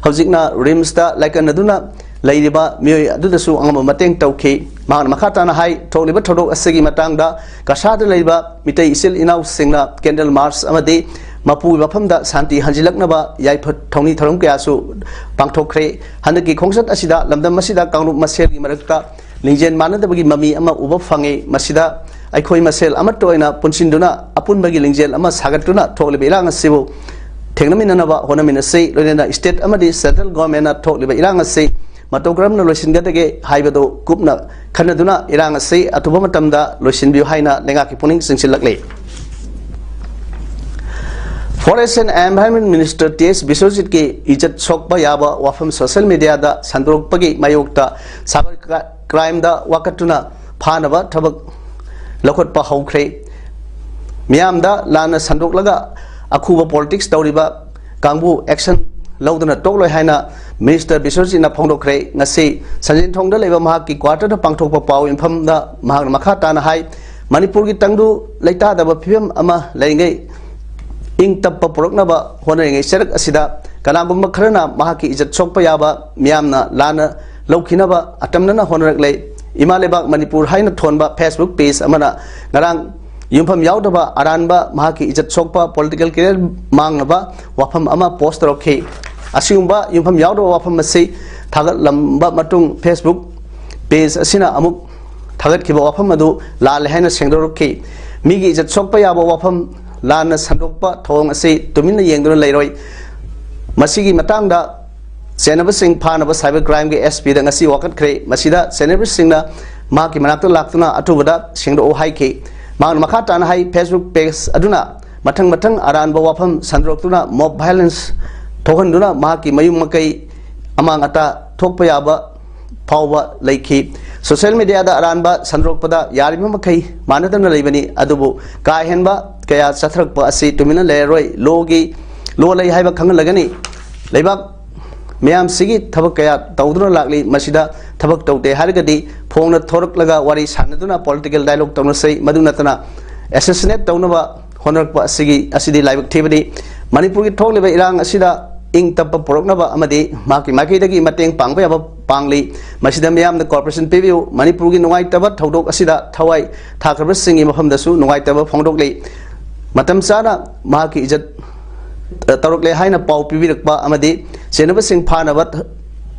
ꯍꯧꯖꯤꯛꯅ RIMSꯇ ꯂꯥꯏꯀꯠꯅꯗꯨꯅ ꯂꯩꯔꯤꯕ ꯃꯤꯑꯣꯏ ꯑꯗꯨꯗꯁꯨ ꯑꯉꯝꯕ ꯃꯇꯦꯡ ꯇꯧꯈꯤ꯫ ꯃꯍꯥꯛꯅ ꯃꯈꯥ ꯇꯥꯅ ꯍꯥꯏ, ꯊꯣꯛꯂꯤꯕ ꯊꯧꯗꯣꯛ ꯑꯁꯤꯒꯤ ꯃꯇꯥꯡꯗ ꯀꯁꯥꯔꯗ ꯂꯩꯕ ꯃꯤꯇꯩ ꯏꯆꯤꯜ ꯏꯅꯥꯎꯁꯤꯡꯅ candle march ꯑꯃꯗꯤ ꯃꯄꯨꯒꯤ ꯃꯐꯝꯗ ꯁꯥꯟꯇꯤ ꯍꯟꯖꯤꯜꯂꯛꯅꯕ ꯌꯥꯏꯐ ꯊꯧꯅꯤ ꯊꯧꯔꯝ ꯀꯌꯥꯁꯨ ꯄꯥꯡꯊꯣꯛꯈ꯭ꯔꯦ꯫ ꯍꯟꯗꯛꯀꯤ ꯈꯣꯡꯆꯠ ꯑꯁꯤꯗ ꯂꯝꯗꯝ ꯑꯁꯤꯗ ꯀꯥꯡꯂꯨꯞ ꯃꯁꯦꯜꯒꯤ ꯃꯔꯛꯇ ꯂꯤꯡꯖꯦꯜ ꯃꯥꯟꯅꯗꯕꯒꯤ ꯃꯃꯤ ꯑꯃ ꯎꯕ ꯐꯪꯉꯤ꯫ ꯃꯁꯤꯗ ꯑꯩꯈꯣꯏ ꯃꯁꯦꯜ ꯑꯃꯠꯇ ꯑꯣꯏꯅ ꯄꯨꯟꯁꯤꯟꯗꯨꯅ ꯑꯄꯨꯟꯕꯒꯤ ꯂꯤꯡꯖꯦꯜ ꯑꯃ ꯁꯥꯒꯠꯇꯨꯅ ꯊꯣꯛꯂꯤꯕ ꯏꯔꯥꯡ ꯑꯁꯤꯕꯨ ꯊꯦꯡꯅꯃꯤꯟꯅꯅꯕ ꯍꯣꯠꯅꯃꯤꯟꯅꯁꯤ꯫ ꯂꯣꯏꯅꯅ state ꯑꯃꯗꯤ central governmentꯅ ꯊꯣꯛꯂꯤꯕ ꯏꯔꯥꯡ ꯑꯁꯤ ꯃꯇꯧ ꯀꯔꯝꯅ ꯂꯣꯏꯁꯤꯟꯒꯗꯒꯦ ꯍꯥꯏꯕꯗꯨ ꯀꯨꯞꯅ ꯈꯟꯅꯗꯨꯅ ꯏꯔꯥꯡ ꯑꯁꯤ ꯑꯊꯨꯕ ꯃꯇꯝꯗ ꯂꯣꯏꯁꯤꯟꯕꯤꯌꯨ ꯍꯥꯏꯅ ꯂꯩꯉꯥꯛꯀꯤ ꯄꯨꯛꯅꯤꯡ ꯆꯤꯡꯁꯤꯜꯂꯛꯂꯤ꯫ Forest and Environment Minister T S ꯕꯤꯁ꯭ꯋꯖꯤꯠꯀꯤ ꯏꯖꯠ ꯁꯣꯛꯄ ꯌꯥꯕ ꯋꯥꯐꯝ social mediaꯗ ꯁꯟꯗꯣꯔꯛꯄꯒꯤ ꯃꯥꯌꯣꯛꯇ cyber crimeꯗ ꯋꯥꯀꯠꯇꯨꯅ ꯐꯥꯅꯕ ꯊꯕꯛ ꯂꯧꯈꯠꯄ ꯍꯧꯈ꯭ꯔꯦ꯫ ꯃꯤꯌꯥꯝꯗ ꯂꯥꯟꯅ ꯁꯟꯗꯣꯛꯂꯒ ꯑꯈꯨꯕ politics ꯇꯧꯔꯤꯕ ꯀꯥꯡꯕꯨ action ꯂꯧꯗꯨꯅ ꯇꯣꯛꯂꯣꯏ ꯍꯥꯏꯅ Minister ꯕꯤꯁ꯭ꯋꯖꯤꯠꯅ ꯐꯣꯡꯗꯣꯛꯈ꯭ꯔꯦ꯫ ꯉꯁꯤ ꯁꯟꯖꯦꯟꯊꯣꯡꯗ ꯂꯩꯕ ꯃꯍꯥꯛꯀꯤ quarterꯗ ꯄꯥꯡꯊꯣꯛꯄ ꯄꯥꯎ ꯃꯤꯐꯝꯗ ꯃꯍꯥꯛꯅ ꯃꯈꯥ ꯇꯥꯅ ꯍꯥꯏ, ꯃꯅꯤꯄꯨꯔꯒꯤ ꯇꯪꯗꯨ ꯂꯩꯇꯥꯗꯕ ꯐꯤꯕꯝ ꯑꯃ ꯂꯩꯔꯤꯉꯩ ꯏꯪ ꯇꯞꯄ ꯄꯨꯔꯛꯅꯕ ꯍꯣꯠꯅꯔꯤꯉꯩ ꯆꯔꯛ ꯑꯁꯤꯗ ꯀꯅꯥꯒꯨꯝꯕ ꯈꯔꯅ ꯃꯍꯥꯛꯀꯤ ꯏꯖꯠ ꯁꯣꯛꯄ ꯌꯥꯕ ꯃꯤꯌꯥꯝꯅ ꯂꯥꯟꯅ ꯂꯧꯈꯤꯅꯕ ꯑꯇꯝꯅꯅ ꯍꯣꯠꯅꯔꯛꯂꯦ꯫ ꯏꯃꯥ ꯂꯩꯕꯥꯛ ꯃꯅꯤꯄꯨꯔ ꯍꯥꯏꯅ ꯊꯣꯟꯕ Facebook page ꯑꯃꯅ ꯉꯔꯥꯡ ꯌꯨꯝꯐꯝ ꯌꯥꯎꯗꯕ ꯑꯔꯥꯟꯕ ꯃꯍꯥꯛꯀꯤ ꯏꯖꯠ ꯁꯣꯛꯄ political career ꯃꯥꯡꯅꯕ ꯋꯥꯐꯝ ꯑꯃ post ꯇꯧꯔꯛꯈꯤ꯫ ꯑꯁꯤꯒꯨꯝꯕ ꯌꯨꯝꯐꯝ ꯌꯥꯎꯗꯕ ꯋꯥꯐꯝ ꯑꯁꯤ ꯊꯥꯒꯠꯂꯝꯕ ꯃꯇꯨꯡ Facebook page ꯑꯁꯤꯅ ꯑꯃꯨꯛ ꯊꯥꯒꯠꯈꯤꯕ ꯋꯥꯐꯝ ꯑꯗꯨ ꯂꯥꯜꯂꯦ ꯍꯥꯏꯅ ꯁꯦꯡꯗꯣꯔꯛꯈꯤ꯫ ꯃꯤꯒꯤ ꯏꯖꯠ ꯁꯣꯛꯄ ꯌꯥꯕ ꯋꯥꯐꯝ ꯂꯥꯟꯅ ꯁꯟꯗꯣꯛꯄ ꯊꯧꯑꯣꯡ ꯑꯁꯤ ꯇꯨꯃꯤꯟꯅ ꯌꯦꯡꯗꯨꯅ ꯂꯩꯔꯣꯏ꯫ ꯃꯁꯤꯒꯤ ꯃꯇꯥꯡꯗ ꯆꯦꯟꯅꯕꯁꯤꯡ ꯐꯥꯅꯕ cyber crimeꯒꯤ S Pꯗ ꯉꯁꯤ ꯋꯥꯀꯠꯈ꯭ꯔꯦ꯫ ꯃꯁꯤꯗ ꯆꯦꯟꯅꯕꯁꯤꯡꯅ ꯃꯍꯥꯛꯀꯤ ꯃꯅꯥꯛꯇ ꯂꯥꯛꯇꯨꯅ ꯑꯊꯨꯕꯗ ꯁꯦꯡꯗꯣꯛꯎ ꯍꯥꯏꯈꯤ꯫ ꯃꯍꯥꯛꯅ ꯃꯈꯥ ꯇꯥꯅ ꯍꯥꯏ, Facebook page ꯑꯗꯨꯅ ꯃꯊꯪ ꯃꯊꯪ ꯑꯔꯥꯟꯕ ꯋꯥꯐꯝ ꯁꯟꯗꯣꯔꯛꯇꯨꯅ mob violence ꯊꯣꯛꯍꯟꯗꯨꯅ ꯃꯍꯥꯛꯀꯤ ꯃꯌꯨꯝ ꯃꯀꯩ ꯑꯃꯥꯡ ꯑꯇꯥ ꯊꯣꯛꯄ ꯌꯥꯕ ꯐꯥꯎꯕ ꯂꯩꯈꯤ꯫ Social mediaꯗ ꯑꯔꯥꯟꯕ ꯁꯟꯗꯣꯔꯛꯄꯗ ꯌꯥꯔꯤꯕ ꯃꯈꯩ ꯃꯥꯟꯅꯗꯅ ꯂꯩꯕꯅꯤ, ꯑꯗꯨꯕꯨ ꯀꯥ ꯍꯦꯟꯕ ꯀꯌꯥ ꯆꯠꯊꯔꯛꯄ ꯑꯁꯤ ꯇꯨꯃꯤꯟꯅ ꯂꯩꯔꯔꯣꯏ꯫ Lawꯒꯤ, law ꯂꯩ ꯍꯥꯏꯕ ꯈꯪꯍꯜꯂꯒꯅꯤ꯫ ꯂꯩꯕꯥꯛ ꯃꯌꯥꯝꯁꯤꯒꯤ ꯊꯕꯛ ꯀꯌꯥ ꯇꯧꯗꯨꯅ ꯂꯥꯛꯂꯤ꯫ ꯃꯁꯤꯗ ꯊꯕꯛ ꯇꯧꯗꯦ ꯍꯥꯏꯔꯒꯗꯤ ꯐꯣꯡꯅ ꯊꯣꯔꯛꯂꯒ ꯋꯥꯔꯤ ꯁꯥꯟꯅꯗꯨꯅ political dialogue ꯇꯧꯅꯁꯤ꯫ ꯃꯗꯨ ꯅꯠꯇꯅ assassinate ꯇꯧꯅꯕ ꯍꯣꯠꯅꯔꯛꯄ ꯑꯁꯤꯒꯤ, ꯑꯁꯤꯗꯤ ꯂꯥꯏꯕꯛ ꯊꯤꯕꯅꯤ꯫ ꯃꯅꯤꯄꯨꯔꯒꯤ ꯊꯣꯛꯂꯤꯕ ꯏꯔꯥꯡ ꯑꯁꯤꯗ ꯏꯪ ꯇꯞꯄ ꯄꯨꯔꯛꯅꯕ ꯑꯃꯗꯤ ꯃꯍꯥꯛꯀꯤ ꯃꯥꯏꯀꯩꯗꯒꯤ ꯃꯇꯦꯡ ꯄꯥꯡꯕ ꯌꯥꯕ ꯄꯥꯡꯂꯤ꯫ ꯃꯁꯤꯗ ꯃꯤꯌꯥꯝꯅ cooperation ꯄꯤꯕꯤꯌꯨ꯫ ꯃꯅꯤꯄꯨꯔꯒꯤ ꯅꯨꯡꯉꯥꯏꯇꯕ ꯊꯧꯗꯣꯛ ꯑꯁꯤꯗ ꯊꯋꯥꯏ ꯊꯥꯈ꯭ꯔꯕꯁꯤꯡꯒꯤ ꯃꯐꯝꯗꯁꯨ ꯅꯨꯡꯉꯥꯏꯇꯕ ꯐꯣꯡꯗꯣꯛꯂꯤ꯫ ꯃꯇꯝ ꯆꯥꯅ ꯃꯍꯥꯛꯀꯤ ꯏꯖꯠ, ꯑ, ꯇꯧꯔꯛꯂꯦ ꯍꯥꯏꯅ ꯄꯥꯎ ꯄꯤꯕꯤꯔꯛꯄ ꯑꯃꯗꯤ ꯆꯦꯟꯅꯕꯁꯤꯡ ꯐꯥꯅꯕ ꯊ-,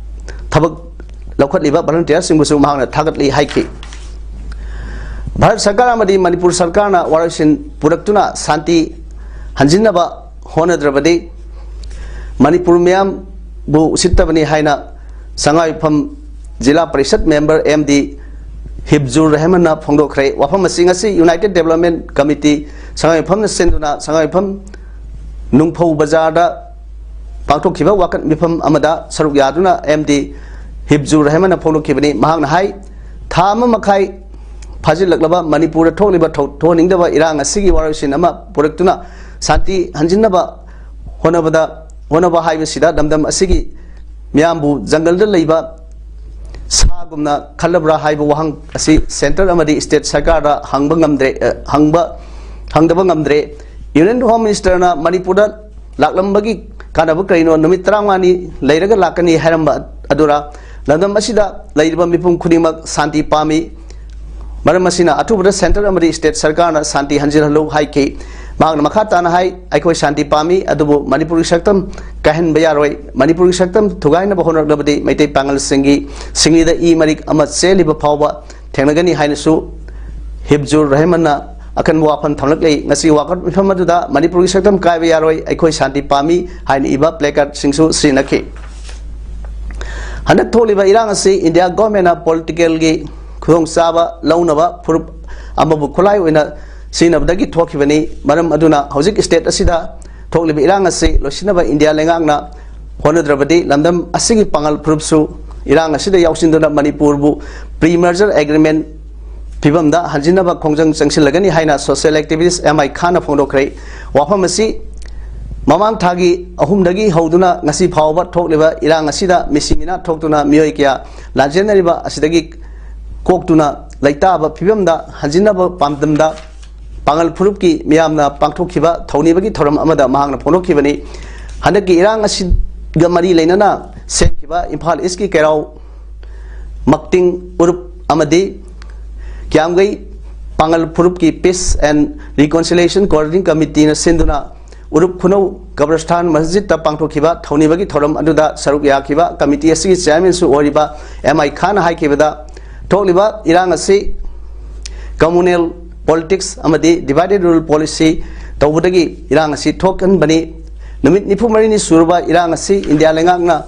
ꯊꯕꯛ ꯂꯧꯈꯠꯂꯤꯕ ꯚꯣꯂꯨꯟꯇꯤꯌꯔꯁꯤꯡꯕꯨꯁꯨ ꯃꯍꯥꯛꯅ ꯊꯥꯒꯠꯂꯤ ꯍꯥꯏꯈꯤ꯫ ꯚꯥꯔꯠ ꯁꯔꯀꯥꯔ ꯑꯃꯗꯤ ꯃꯅꯤꯄꯨꯔ ꯁꯔꯀꯥꯔꯅ ꯋꯥꯔꯣꯏꯁꯤꯟ ꯄꯨꯔꯛꯇꯨꯅ ꯁꯥꯟꯇꯤ ꯍꯟꯖꯤꯟꯅꯕ ꯍꯣꯠꯅꯗ꯭ꯔꯕꯗꯤ ꯃꯅꯤꯄꯨꯔ ꯃꯤꯌꯥꯝꯕꯨ ꯎꯁꯤꯠꯇꯕꯅꯤ ꯍꯥꯏꯅ ꯁꯉꯥꯏꯌꯨꯝꯐꯝ ꯖꯤꯂꯥ ꯄꯔꯤꯁꯠ ꯃꯦꯝꯕꯔ ꯑꯦꯝ ꯗꯤ ꯍꯤꯕꯖꯨꯔ ꯔꯍꯃꯟꯅ ꯐꯣꯡꯗꯣꯛꯈ꯭ꯔꯦ꯫ ꯋꯥꯐꯝ ꯑꯁꯤ ꯉꯁꯤ ꯌꯨꯅꯥꯏꯇꯦꯠ ꯗꯦꯕꯂꯞꯃꯦꯟ ꯀꯃꯤꯇꯤ ꯁꯉꯥꯏꯌꯨꯝꯐꯝꯅ ꯁꯤꯟꯗꯨꯅ ꯁꯉꯥꯏꯌꯨꯝꯐꯝ ꯅꯨꯡꯐꯧ ꯕꯖꯥꯔꯗ ꯄꯥꯡꯊꯣꯛꯈꯤꯕ ꯋꯥꯀꯠ ꯃꯤꯐꯝ ꯑꯃꯗ ꯁꯔꯨꯛ ꯌꯥꯗꯨꯅ ꯑꯦꯝ ꯗꯤ ꯍꯤꯕꯖꯨꯔ ꯔꯍꯃꯟꯅ ꯐꯣꯡꯗꯣꯛꯈꯤꯕꯅꯤ꯫ ꯃꯍꯥꯛꯅ ꯍꯥꯏ, ꯊꯥ ꯑꯃ ꯃꯈꯥꯏ ꯐꯥꯖꯤꯜꯂꯛꯂꯕ ꯃꯅꯤꯄꯨꯔꯗ ꯊꯣꯛꯂꯤꯕ ꯊꯧ-, ꯊꯣꯛꯍꯟꯅꯤꯡꯗꯕ ꯏꯔꯥꯡ ꯑꯁꯤꯒꯤ ꯋꯥꯔꯣꯏꯁꯤꯟ ꯑꯃ ꯄꯨꯔꯛꯇꯨꯅ ꯁꯥꯟꯇꯤ ꯍꯟꯖꯤꯟꯅꯕ ꯍꯣꯠꯅꯕꯗ, ꯍꯣꯠꯅꯕ ꯍꯥꯏꯕꯁꯤꯗ ꯂꯝꯗꯝ ꯑꯁꯤꯒꯤ ꯃꯤꯌꯥꯝꯕꯨ ꯖꯪꯒꯜꯗ ꯂꯩꯕ ꯁꯥꯒꯨꯝꯅ ꯈꯜꯂꯕ꯭ꯔꯥ ꯍꯥꯏꯕ ꯋꯥꯍꯪ ꯑꯁꯤ ꯁꯦꯟꯇꯔ ꯑꯃꯗꯤ ꯁ꯭ꯇꯦꯠ ꯁꯔꯀꯥꯔꯗ ꯍꯪꯕ ꯉꯝꯗ꯭ꯔꯦ, ꯑ, ꯍꯪꯕ, ꯍꯪꯗꯕ ꯉꯝꯗ꯭ꯔꯦ꯫ ꯌꯨꯅꯤꯌꯟ ꯍꯣꯝ ꯃꯤꯅꯤꯁꯇꯔꯅ ꯃꯅꯤꯄꯨꯔꯗ ꯂꯥꯛꯂꯝꯕꯒꯤ ꯀꯥꯟꯅꯕ ꯀꯔꯤꯅꯣ? ꯅꯨꯃꯤꯠ ꯇꯔꯥꯃꯉꯥꯅꯤ ꯂꯩꯔꯒ ꯂꯥꯛꯀꯅꯤ ꯍꯥꯏꯔꯝꯕ ꯑꯗꯨꯔ? ꯂꯝꯗꯝ ꯑꯁꯤꯗ ꯂꯩꯔꯤꯕ ꯃꯤꯄꯨꯝ ꯈꯨꯗꯤꯡꯃꯛ ꯁꯥꯟꯇꯤ ꯄꯥꯝꯃꯤ꯫ ꯃꯔꯝ ꯑꯁꯤꯅ ꯑꯊꯨꯕꯗ ꯁꯦꯟꯇꯔ ꯑꯃꯗꯤ ꯁ꯭ꯇꯦꯠ ꯁꯔꯀꯥꯔꯅ ꯁꯥꯟꯇꯤ ꯍꯟꯖꯤꯜꯍꯜꯂꯨ ꯍꯥꯏꯈꯤ꯫ ꯃꯍꯥꯛꯅ ꯃꯈꯥ ꯇꯥꯅ ꯍꯥꯏ, ꯑꯩꯈꯣꯏ ꯁꯥꯟꯇꯤ ꯄꯥꯝꯃꯤ, ꯑꯗꯨꯕꯨ ꯃꯅꯤꯄꯨꯔꯒꯤ ꯁꯛꯇꯝ ꯀꯥꯏꯍꯟꯕ ꯌꯥꯔꯣꯏ꯫ ꯃꯅꯤꯄꯨꯔꯒꯤ ꯁꯛꯇꯝ ꯊꯨꯒꯥꯏꯅꯕ ꯍꯣꯠꯅꯔꯛꯂꯕꯗꯤ ꯃꯩꯇꯩ ꯄꯥꯉꯜꯁꯤꯡꯒꯤ ꯁꯤꯡꯂꯤꯗ ꯏ ꯃꯔꯤꯛ ꯑꯃ ꯆꯦꯜꯂꯤꯕ ꯐꯥꯎꯕ ꯊꯦꯡꯅꯒꯅꯤ ꯍꯥꯏꯅꯁꯨ ꯍꯤꯕꯖꯨꯔ ꯔꯍꯃꯟꯅ ꯑꯀꯟꯕ ꯋꯥꯐꯝ ꯊꯝꯂꯛꯂꯤ꯫ ꯉꯁꯤ ꯋꯥꯀꯠ ꯃꯤꯐꯝ ꯑꯗꯨꯗ ꯃꯅꯤꯄꯨꯔꯒꯤ ꯁꯛꯇꯝ ꯀꯥꯏꯕ ꯌꯥꯔꯣꯏ, ꯑꯩꯈꯣꯏ ꯁꯥꯟꯇꯤ ꯄꯥꯝꯃꯤ ꯍꯥꯏꯅ ꯏꯕ ꯄ꯭ꯂꯦꯀꯥꯔꯗꯁꯤꯡꯁꯨ ꯁꯤꯖꯤꯟꯅꯈꯤ꯫ ꯍꯟꯗꯛ ꯊꯣꯛꯂꯤꯕ ꯏꯔꯥꯡ ꯑꯁꯤ ꯏꯟꯗꯤꯌꯥ ꯒꯣꯔꯃꯦꯟꯅ ꯄꯣꯂꯤꯇꯤꯀꯦꯜꯒꯤ ꯈꯨꯗꯣꯡꯆꯥꯕ ꯂꯧꯅꯕ ꯐꯨꯔꯨꯞ ꯑꯃꯕꯨ ꯈꯨꯠꯂꯥꯏ ꯑꯣꯏꯅ ꯁꯤꯖꯤꯟꯅꯕꯗꯒꯤ ꯊꯣꯛꯈꯤꯕꯅꯤ꯫ ꯃꯔꯝ ꯑꯗꯨꯅ ꯍꯧꯖꯤꯛ ꯁ꯭ꯇꯦꯠ ꯑꯁꯤꯗ ꯊꯣꯛꯂꯤꯕ ꯏꯔꯥꯡ ꯑꯁꯤ ꯂꯣꯏꯁꯤꯟꯅꯕ ꯏꯟꯗꯤꯌꯥ ꯂꯩꯉꯥꯛꯅ ꯍꯣꯠꯅꯗ꯭ꯔꯕꯗꯤ ꯂꯝꯗꯝ ꯑꯁꯤꯒꯤ ꯄꯥꯉꯜ ꯐꯨꯔꯨꯞꯁꯨ ꯏꯔꯥꯡ ꯑꯁꯤꯗ ꯌꯥꯎꯁꯤꯟꯗꯨꯅ ꯃꯅꯤꯄꯨꯔꯕꯨ ꯄ꯭ꯔꯤ ꯃꯔꯖꯔ ꯑꯦꯒ꯭ꯔꯤꯃꯦꯟ ꯐꯤꯕꯝꯗ ꯍꯟꯖꯤꯟꯅꯕ ꯈꯣꯡꯖꯪ ꯆꯪꯁꯤꯜꯂꯒꯅꯤ ꯍꯥꯏꯅ ꯁꯣꯁꯤꯌꯦꯜ ꯑꯦꯛꯇꯤꯚꯤꯁ꯭ꯠ ꯑꯦꯝ ꯑꯥꯏ ꯈꯥꯟꯅ ꯐꯣꯡꯗꯣꯛꯈ꯭ꯔꯦ꯫ ꯋꯥꯐꯝ ꯑꯁꯤ ꯃꯃꯥꯡ ꯊꯥꯒꯤ ꯑꯍꯨꯝꯗꯒꯤ ꯍꯧꯗꯨꯅ ꯉꯁꯤ ꯐꯥꯎꯕ ꯊꯣꯛꯂꯤꯕ ꯏꯔꯥꯡ ꯑꯁꯤꯗ ꯃꯤꯁꯤ ꯃꯤꯅꯥ ꯊꯣꯛꯇꯨꯅ ꯃꯤꯑꯣꯏ ꯀꯌꯥ ꯂꯥꯟꯖꯦꯟꯅꯔꯤꯕ ꯑꯁꯤꯗꯒꯤ ꯀꯣꯛꯇꯨꯅ ꯂꯩꯇꯥꯕ ꯐꯤꯕꯝꯗ ꯍꯟꯖꯤꯟꯅꯕ ꯄꯥꯟꯗꯝꯗ ꯄꯥꯉꯜ ꯐꯨꯔꯨꯞꯀꯤ ꯃꯤꯌꯥꯝꯅ ꯄꯥꯡꯊꯣꯛꯈꯤꯕ ꯊꯧꯅꯤꯕꯒꯤ ꯊꯧꯔꯝ ꯑꯃꯗ ꯃꯍꯥꯛꯅ ꯐꯣꯡꯗꯣꯛꯈꯤꯕꯅꯤ꯫ ꯍꯟꯗꯛꯀꯤ ꯏꯔꯥꯡ ꯑꯁꯤꯒ ꯃꯔꯤ ꯂꯩꯅꯅ ꯁꯦꯝꯈꯤꯕ ꯏꯝꯐꯥꯜ ꯏꯁ꯭ꯠꯀꯤ ꯀꯩꯔꯥꯎ ꯃꯛꯇꯤꯡ ꯎꯔꯨꯞ ꯑꯃꯗꯤ ꯀ꯭ꯌꯥꯝꯒꯩ ꯄꯥꯉꯜ ꯐꯨꯔꯨꯞꯀꯤ Peace and Reconciliation Coordinating Committeeꯅ ꯁꯤꯟꯗꯨꯅ ꯎꯔꯨꯞ ꯈꯨꯅꯧ ꯀꯕꯔꯁꯊꯥꯟ ꯃꯁꯖꯤꯗꯇ ꯄꯥꯡꯊꯣꯛꯈꯤꯕ ꯊꯧꯅꯤꯕꯒꯤ ꯊꯧꯔꯝ ꯑꯗꯨꯗ ꯁꯔꯨꯛ ꯌꯥꯈꯤꯕ ꯀꯃꯤꯇꯤ ꯑꯁꯤꯒꯤ ꯆꯤꯌꯥꯔꯃꯦꯟꯁꯨ ꯑꯣꯏꯔꯤꯕ ꯑꯦꯝ ꯑꯥꯏ ꯈꯥꯟꯅ ꯍꯥꯏꯈꯤꯕꯗ, ꯊꯣꯛꯂꯤꯕ ꯏꯔꯥꯡ ꯑꯁꯤ ꯀꯝꯃꯨꯅꯦꯜ ꯄꯣꯂꯤꯇꯤꯛꯁ ꯑꯃꯗꯤ ꯗꯤꯚꯥꯏꯗꯦꯠ ꯔꯨꯜ ꯄꯣꯂꯤꯁꯤ ꯇꯧꯕꯗꯒꯤ ꯏꯔꯥꯡ ꯑꯁꯤ ꯊꯣꯛꯍꯟꯕꯅꯤ꯫ ꯅꯨꯃꯤꯠ ꯅꯤꯐꯨ ꯃꯔꯤꯅꯤ ꯁꯨꯔꯕ ꯏꯔꯥꯡ ꯑꯁꯤ ꯏꯟꯗꯤꯌꯥ ꯂꯩꯉꯥꯛꯅ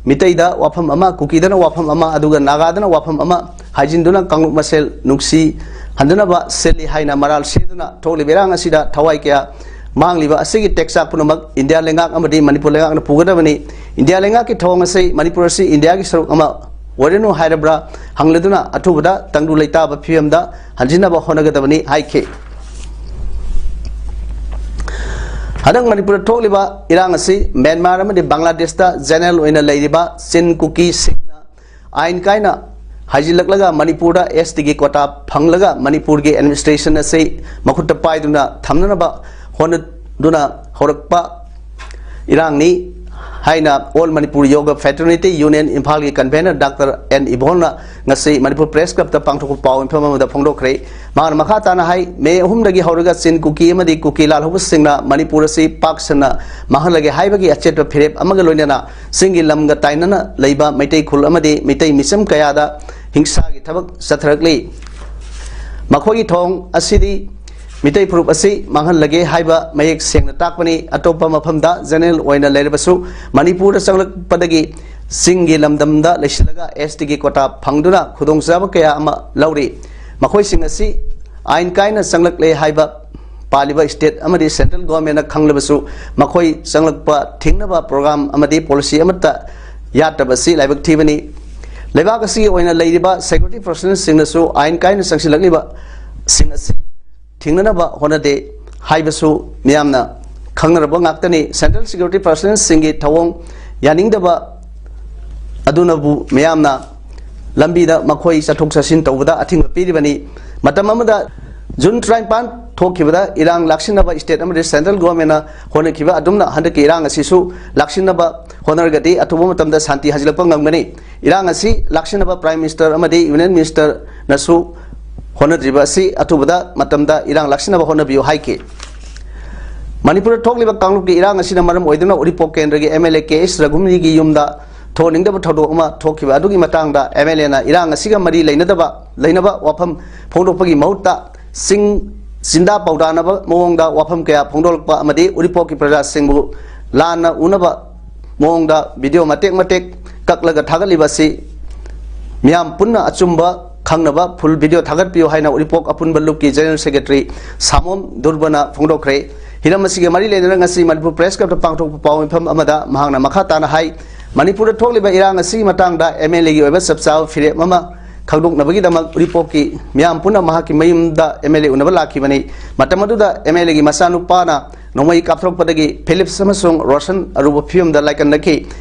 ꯃꯤꯇꯩꯗ ꯋꯥꯐꯝ ꯑꯃ, ꯀꯨꯀꯤꯗꯅ ꯋꯥꯐꯝ ꯑꯃ, ꯑꯗꯨꯒ ꯅꯥꯒꯥꯗꯅ ꯋꯥꯐꯝ ꯑꯃ ꯍꯥꯏꯖꯤꯟꯗꯨꯅ ꯀꯥꯡꯂꯨꯞ ꯃꯁꯦꯜ ꯅꯨꯡꯁꯤ ꯍꯟꯗꯅꯕ ꯁꯤꯜꯂꯤ ꯍꯥꯏꯅ ꯃꯔꯥꯜ ꯁꯤꯗꯨꯅ ꯊꯣꯛꯂꯤꯕ ꯏꯔꯥꯡ ꯑꯁꯤꯗ ꯊꯋꯥꯏ ꯀꯌꯥ ꯃꯥꯡꯂꯤꯕ ꯑꯁꯤꯒꯤ ꯇꯦꯛꯆꯥꯛ ꯄꯨꯝꯅꯃꯛ ꯏꯟꯗꯤꯌꯥ ꯂꯩꯉꯥꯛ ꯑꯃꯗꯤ ꯃꯅꯤꯄꯨꯔ ꯂꯩꯉꯥꯛꯅ ꯄꯨꯒꯗꯕꯅꯤ꯫ ꯏꯟꯗꯤꯌꯥ ꯂꯩꯉꯥꯛꯀꯤ ꯊꯧꯑꯣꯡ ꯑꯁꯤ ꯃꯅꯤꯄꯨꯔ ꯑꯁꯤ ꯏꯟꯗꯤꯌꯥꯒꯤ ꯁꯔꯨꯛ ꯑꯃ ꯑꯣꯏꯔꯅꯨ ꯍꯥꯏꯔꯕ꯭ꯔꯥ ꯍꯪꯂꯗꯨꯅ ꯑꯊꯨꯕꯗ ꯇꯪꯗꯨ ꯂꯩꯇꯥꯕ ꯐꯤꯕꯝꯗ ꯍꯟꯖꯤꯟꯅꯕ ꯍꯣꯠꯅꯒꯗꯕꯅꯤ ꯍꯥꯏꯈꯤ꯫ ꯍꯟꯗꯛ ꯃꯅꯤꯄꯨꯔꯗ ꯊꯣꯛꯂꯤꯕ ꯏꯔꯥꯡ ꯑꯁꯤ ꯃ꯭ꯌꯥꯟꯃꯥꯔ ꯑꯃꯗꯤ ꯕꯪꯒ꯭ꯂꯥꯗꯦꯁꯇ ꯖꯦꯅꯔꯦꯜ ꯑꯣꯏꯅ ꯂꯩꯔꯤꯕ ꯆꯤꯟ ꯀꯨꯀꯤꯁꯤꯡꯅ ꯑꯥꯏꯟ ꯀꯥꯏꯅ ꯍꯥꯏꯖꯤꯜꯂꯛꯂꯒ ꯃꯅꯤꯄꯨꯔꯗ ꯑꯦꯁ ꯇꯤꯒꯤ ꯀꯣꯇꯥ ꯐꯪꯂꯒ ꯃꯅꯤꯄꯨꯔꯒꯤ ꯑꯦꯗꯃꯤꯅꯤꯁꯇ꯭ꯔꯦꯁꯟ ꯑꯁꯤ ꯃꯈꯨꯠꯇ ꯄꯥꯏꯗꯨꯅ ꯊꯝꯅꯅꯕ ꯍꯣꯠꯅꯗꯨꯅ ꯍꯧꯔꯛꯄ ꯏꯔꯥꯡꯅꯤ ꯍꯥꯏꯅ ꯑꯣꯜ ꯃꯅꯤꯄꯨꯔ ꯌꯣꯒ ꯐꯦꯇꯔꯅꯤꯇꯤ ꯌꯨꯅꯤꯌꯟ ꯏꯝꯐꯥꯜꯒꯤ ꯀꯟꯚꯦꯅꯔ ꯗꯥꯛꯇꯔ ꯑꯦꯟ ꯏꯕꯣꯜꯅ ꯉꯁꯤ ꯃꯅꯤꯄꯨꯔ ꯄ꯭ꯔꯦꯁ ꯀ꯭ꯂꯕꯇ ꯄꯥꯡꯊꯣꯛꯄ ꯄꯥꯎ ꯃꯤꯐꯝ ꯑꯃꯗ ꯐꯣꯡꯗꯣꯛꯈ꯭ꯔꯦ꯫ ꯃꯥꯅ ꯃꯈꯥ ꯇꯥꯅ ꯍꯥꯏ, ꯃꯦ ꯑꯍꯨꯝꯗꯒꯤ ꯍꯧꯔꯒ ꯆꯤꯟ ꯀꯨꯀꯤ ꯑꯃꯗꯤ ꯀꯨꯀꯤ ꯂꯥꯜꯍꯧꯕꯁꯤꯡꯅ ꯃꯅꯤꯄꯨꯔ ꯑꯁꯤ ꯄꯥꯛ ꯁꯟꯅ ꯃꯥꯡꯍꯜꯂꯒꯦ ꯍꯥꯏꯕꯒꯤ ꯑꯆꯦꯠꯄ ꯐꯤꯔꯦꯞ ꯑꯃꯒ ꯂꯣꯏꯅꯅ ꯆꯤꯡꯒꯤ ꯂꯝꯒ ꯇꯥꯏꯅꯅ ꯂꯩꯕ ꯃꯩꯇꯩ ꯈꯨꯜ ꯑꯃꯗꯤ ꯃꯤꯇꯩ ꯃꯤꯆꯝ ꯀꯌꯥꯗ ꯍꯤꯡꯁꯥꯒꯤ ꯊꯕꯛ ꯆꯠꯊꯔꯛꯂꯤ꯫ ꯃꯈꯣꯏꯒꯤ ꯊꯧꯑꯣꯡ ꯑꯁꯤꯗꯤ ꯃꯤꯇꯩ ꯐꯨꯔꯨꯞ ꯑꯁꯤ ꯃꯥꯡꯍꯜꯂꯒꯦ ꯍꯥꯏꯕ ꯃꯌꯦꯛ ꯁꯦꯡꯅ ꯇꯥꯛꯄꯅꯤ꯫ ꯑꯇꯣꯞꯄ ꯃꯐꯝꯗ ꯖꯦꯅꯔꯦꯜ ꯑꯣꯏꯅ ꯂꯩꯔꯕꯁꯨ ꯃꯅꯤꯄꯨꯔꯗ ꯆꯪꯂꯛꯄꯗꯒꯤ ꯆꯤꯡꯒꯤ ꯂꯝꯗꯝꯗ ꯂꯩꯁꯤꯜꯂꯒ ꯑꯦꯁ ꯇꯤꯒꯤ ꯀꯣꯇꯥ ꯐꯪꯗꯨꯅ ꯈꯨꯗꯣꯡꯆꯥꯕ ꯀꯌꯥ ꯑꯃ ꯂꯧꯔꯤ꯫ ꯃꯈꯣꯏꯁꯤꯡ ꯑꯁꯤ ꯑꯥꯏꯟ ꯀꯥꯏꯅ ꯆꯪꯂꯛꯂꯦ ꯍꯥꯏꯕ ꯄꯥꯜꯂꯤꯕ ꯁ꯭ꯇꯦꯠ ꯑꯃꯗꯤ ꯁꯦꯟꯇ꯭ꯔꯦꯜ ꯒꯣꯔꯃꯦꯟꯅ ꯈꯪꯂꯕꯁꯨ ꯃꯈꯣꯏ ꯆꯪꯂꯛꯄ ꯊꯤꯡꯅꯕ ꯄ꯭ꯔꯣꯒ꯭ꯔꯥꯝ ꯑꯃꯗꯤ ꯄꯣꯂꯤꯁꯤ ꯑꯃꯠꯇ ꯌꯥꯠꯇꯕꯁꯤ ꯂꯥꯏꯕꯛ ꯊꯤꯕꯅꯤ꯫ ꯂꯩꯕꯥꯛ ꯑꯁꯤꯒꯤ ꯑꯣꯏꯅ ꯂꯩꯔꯤꯕ ꯁꯦꯀ꯭ꯌꯨꯔꯤꯇꯤ ꯄꯔꯁꯅꯦꯜꯁꯤꯡꯅꯁꯨ ꯑꯥꯏꯟ ꯀꯥꯏꯅ ꯆꯪꯁꯤꯜꯂꯛꯂꯤꯕꯁꯤꯡ ꯑꯁꯤ ꯊꯤꯡꯅꯅꯕ ꯍꯣꯠꯅꯗꯦ ꯍꯥꯏꯕꯁꯨ ꯃꯤꯌꯥꯝꯅ ꯈꯪꯅꯔꯕ ꯉꯥꯛꯇꯅꯤ꯫ ꯁꯦꯟꯇ꯭ꯔꯦꯜ ꯁꯦꯀ꯭ꯌꯨꯔꯤꯇꯤ ꯄꯔꯁꯅꯦꯜꯁꯤꯡꯒꯤ ꯊꯧꯑꯣꯡ ꯌꯥꯅꯤꯡꯗꯕ ꯑꯗꯨꯅꯕꯨ ꯃꯤꯌꯥꯝꯅ ꯂꯝꯕꯤꯗ ꯃꯈꯣꯏ ꯆꯠꯊꯣꯛ ꯆꯠꯁꯤꯟ ꯇꯧꯕꯗ ꯑꯊꯤꯡꯕ ꯄꯤꯔꯤꯕꯅꯤ꯫ ꯃꯇꯝ ꯑꯃꯗ ꯖꯨꯟ ꯇꯔꯥꯅꯤꯄꯥꯟ ꯊꯣꯛꯈꯤꯕꯗ ꯏꯔꯥꯡ ꯂꯥꯛꯁꯤꯟꯅꯕ ꯁ꯭ꯇꯦꯠ ꯑꯃꯗꯤ ꯁꯦꯟꯇ꯭ꯔꯦꯜ ꯒꯣꯔꯃꯦꯟꯅ ꯍꯣꯠꯅꯈꯤꯕ ꯑꯗꯨꯝꯅ ꯍꯟꯗꯛꯀꯤ ꯏꯔꯥꯡ ꯑꯁꯤꯁꯨ ꯂꯥꯛꯁꯤꯟꯅꯕ ꯍꯣꯠꯅꯔꯒꯗꯤ ꯑꯊꯨꯕ ꯃꯇꯝꯗ ꯁꯥꯟꯇꯤ ꯍꯟꯖꯤꯜꯂꯛꯄ ꯉꯝꯒꯅꯤ꯫ ꯏꯔꯥꯡ ꯑꯁꯤ ꯂꯥꯛꯁꯤꯟꯅꯕ ꯄ꯭ꯔꯥꯏꯝ ꯃꯤꯅꯤꯁꯇꯔ ꯑꯃꯗꯤ ꯌꯨꯅꯤꯌꯟ ꯃꯤꯅꯤꯁꯇꯔꯅꯁꯨ ꯍꯣꯠꯅꯗ꯭ꯔꯤꯕ ꯑꯁꯤ ꯑꯊꯨꯕꯗ ꯃꯇꯝꯗ ꯏꯔꯥꯡ ꯂꯥꯛꯁꯤꯟꯅꯕ ꯍꯣꯠꯅꯕꯤꯌꯨ ꯍꯥꯏꯈꯤ꯫ ꯃꯅꯤꯄꯨꯔꯗ ꯊꯣꯛꯂꯤꯕ ꯀꯥꯡꯂꯨꯞꯀꯤ ꯏꯔꯥꯡ ꯑꯁꯤꯅ ꯃꯔꯝ ꯑꯣꯏꯗꯨꯅ ꯎꯔꯤꯄꯣꯛ ꯀꯦꯟꯗ꯭ꯔꯒꯤ ꯑꯦꯝ ꯑꯦꯜ ꯑꯦ ꯀꯦ ꯑꯦꯁ ꯔꯘꯨꯃꯅꯤꯒꯤ ꯌꯨꯝꯗ ꯊꯣꯛꯍꯟꯅꯤꯡꯗꯕ ꯊꯧꯗꯣꯛ ꯑꯃ ꯊꯣꯛꯈꯤꯕ ꯑꯗꯨꯒꯤ ꯃꯇꯥꯡꯗ ꯑꯦꯝ ꯑꯦꯜ ꯑꯦꯅ ꯏꯔꯥꯡ ꯑꯁꯤꯒ ꯃꯔꯤ ꯂꯩꯅꯗꯕ ꯂꯩꯅꯕ ꯋꯥꯐꯝ ꯐꯣꯡꯗꯣꯛꯄꯒꯤ ꯃꯍꯨꯠꯇ ꯆꯤꯡ ꯆꯤꯟꯗꯥ ꯄꯥꯎꯗꯥꯅꯕ ꯃꯑꯣꯡꯗ ꯋꯥꯐꯝ ꯀꯌꯥ ꯐꯣꯡꯗꯣꯛꯂꯛꯄ ꯑꯃꯗꯤ ꯎꯔꯤꯄꯣꯛꯀꯤ ꯄ꯭ꯔꯖꯥꯁꯤꯡꯕꯨ ꯂꯥꯟꯅ ꯎꯅꯕ ꯃꯑꯣꯡꯗ ꯚꯤꯗꯤꯑꯣ ꯃꯇꯦꯛ ꯃꯇꯦꯛ ꯀꯛꯂꯒ ꯊꯥꯒꯠꯂꯤꯕ ꯑꯁꯤ ꯃꯤꯌꯥꯝ ꯄꯨꯟꯅ ꯑꯆꯨꯝꯕ ꯈꯪꯅꯕ ꯐꯨꯜ ꯚꯤꯗꯤꯑꯣ ꯊꯥꯒꯠꯄꯤꯌꯨ ꯍꯥꯏꯅ ꯎꯔꯤꯄꯣꯛ ꯑꯄꯨꯟꯕ ꯂꯨꯞꯀꯤ ꯖꯦꯅꯔꯦꯜ ꯁꯦꯀ꯭ꯔꯦꯇꯔꯤ ꯁꯥꯃꯣꯝ ꯗꯨꯔꯕꯅ ꯐꯣꯡꯗꯣꯛꯈ꯭ꯔꯦ꯫ ꯍꯤꯔꯝ ꯑꯁꯤꯒ ꯃꯔꯤ ꯂꯩꯅꯅ ꯉꯁꯤ ꯃꯅꯤꯄꯨꯔ ꯄ꯭ꯔꯦꯁ ꯀ꯭ꯂꯕꯇ ꯄꯥꯡꯊꯣꯛꯄ ꯄꯥꯎ ꯃꯤꯐꯝ ꯑꯃꯗ ꯃꯍꯥꯛꯅ ꯃꯈꯥ ꯇꯥꯅ ꯍꯥꯏ, ꯃꯅꯤꯄꯨꯔꯗ ꯊꯣꯛꯂꯤꯕ ꯏꯔꯥꯡ ꯑꯁꯤꯒꯤ ꯃꯇꯥꯡꯗ ꯑꯦꯝ ꯑꯦꯜ ꯑꯦꯒꯤ ꯑꯣꯏꯕ ꯆꯞ ꯆꯥꯕ ꯐꯤꯔꯦꯞ ꯑꯃ ꯈꯪꯗꯣꯛꯅꯕꯒꯤꯗꯃꯛ ꯎꯔꯤꯄꯣꯛꯀꯤ ꯃꯤꯌꯥꯝ ꯄꯨꯟꯅ ꯃꯍꯥꯛꯀꯤ ꯃꯌꯨꯝꯗ ꯑꯦꯝ ꯑꯦꯜ ꯑꯦ ꯎꯅꯕ ꯂꯥꯛꯈꯤꯕꯅꯤ꯫ ꯃꯇꯝ ꯑꯗꯨꯗ ꯑꯦꯝ ꯑꯦꯜ ꯑꯦꯒꯤ ꯃꯆꯥꯅꯨꯄꯥꯅ ꯅꯣꯡꯃꯩ ꯀꯥꯞꯊꯣꯔꯛꯄꯗꯒꯤ ꯐꯤꯂꯤꯞꯁ ꯑꯃꯁꯨꯡ ꯔꯣꯁꯟ ꯑꯔꯨꯕ ꯐꯤꯕꯝꯗ ꯂꯥꯏꯀꯠꯅꯈꯤ꯫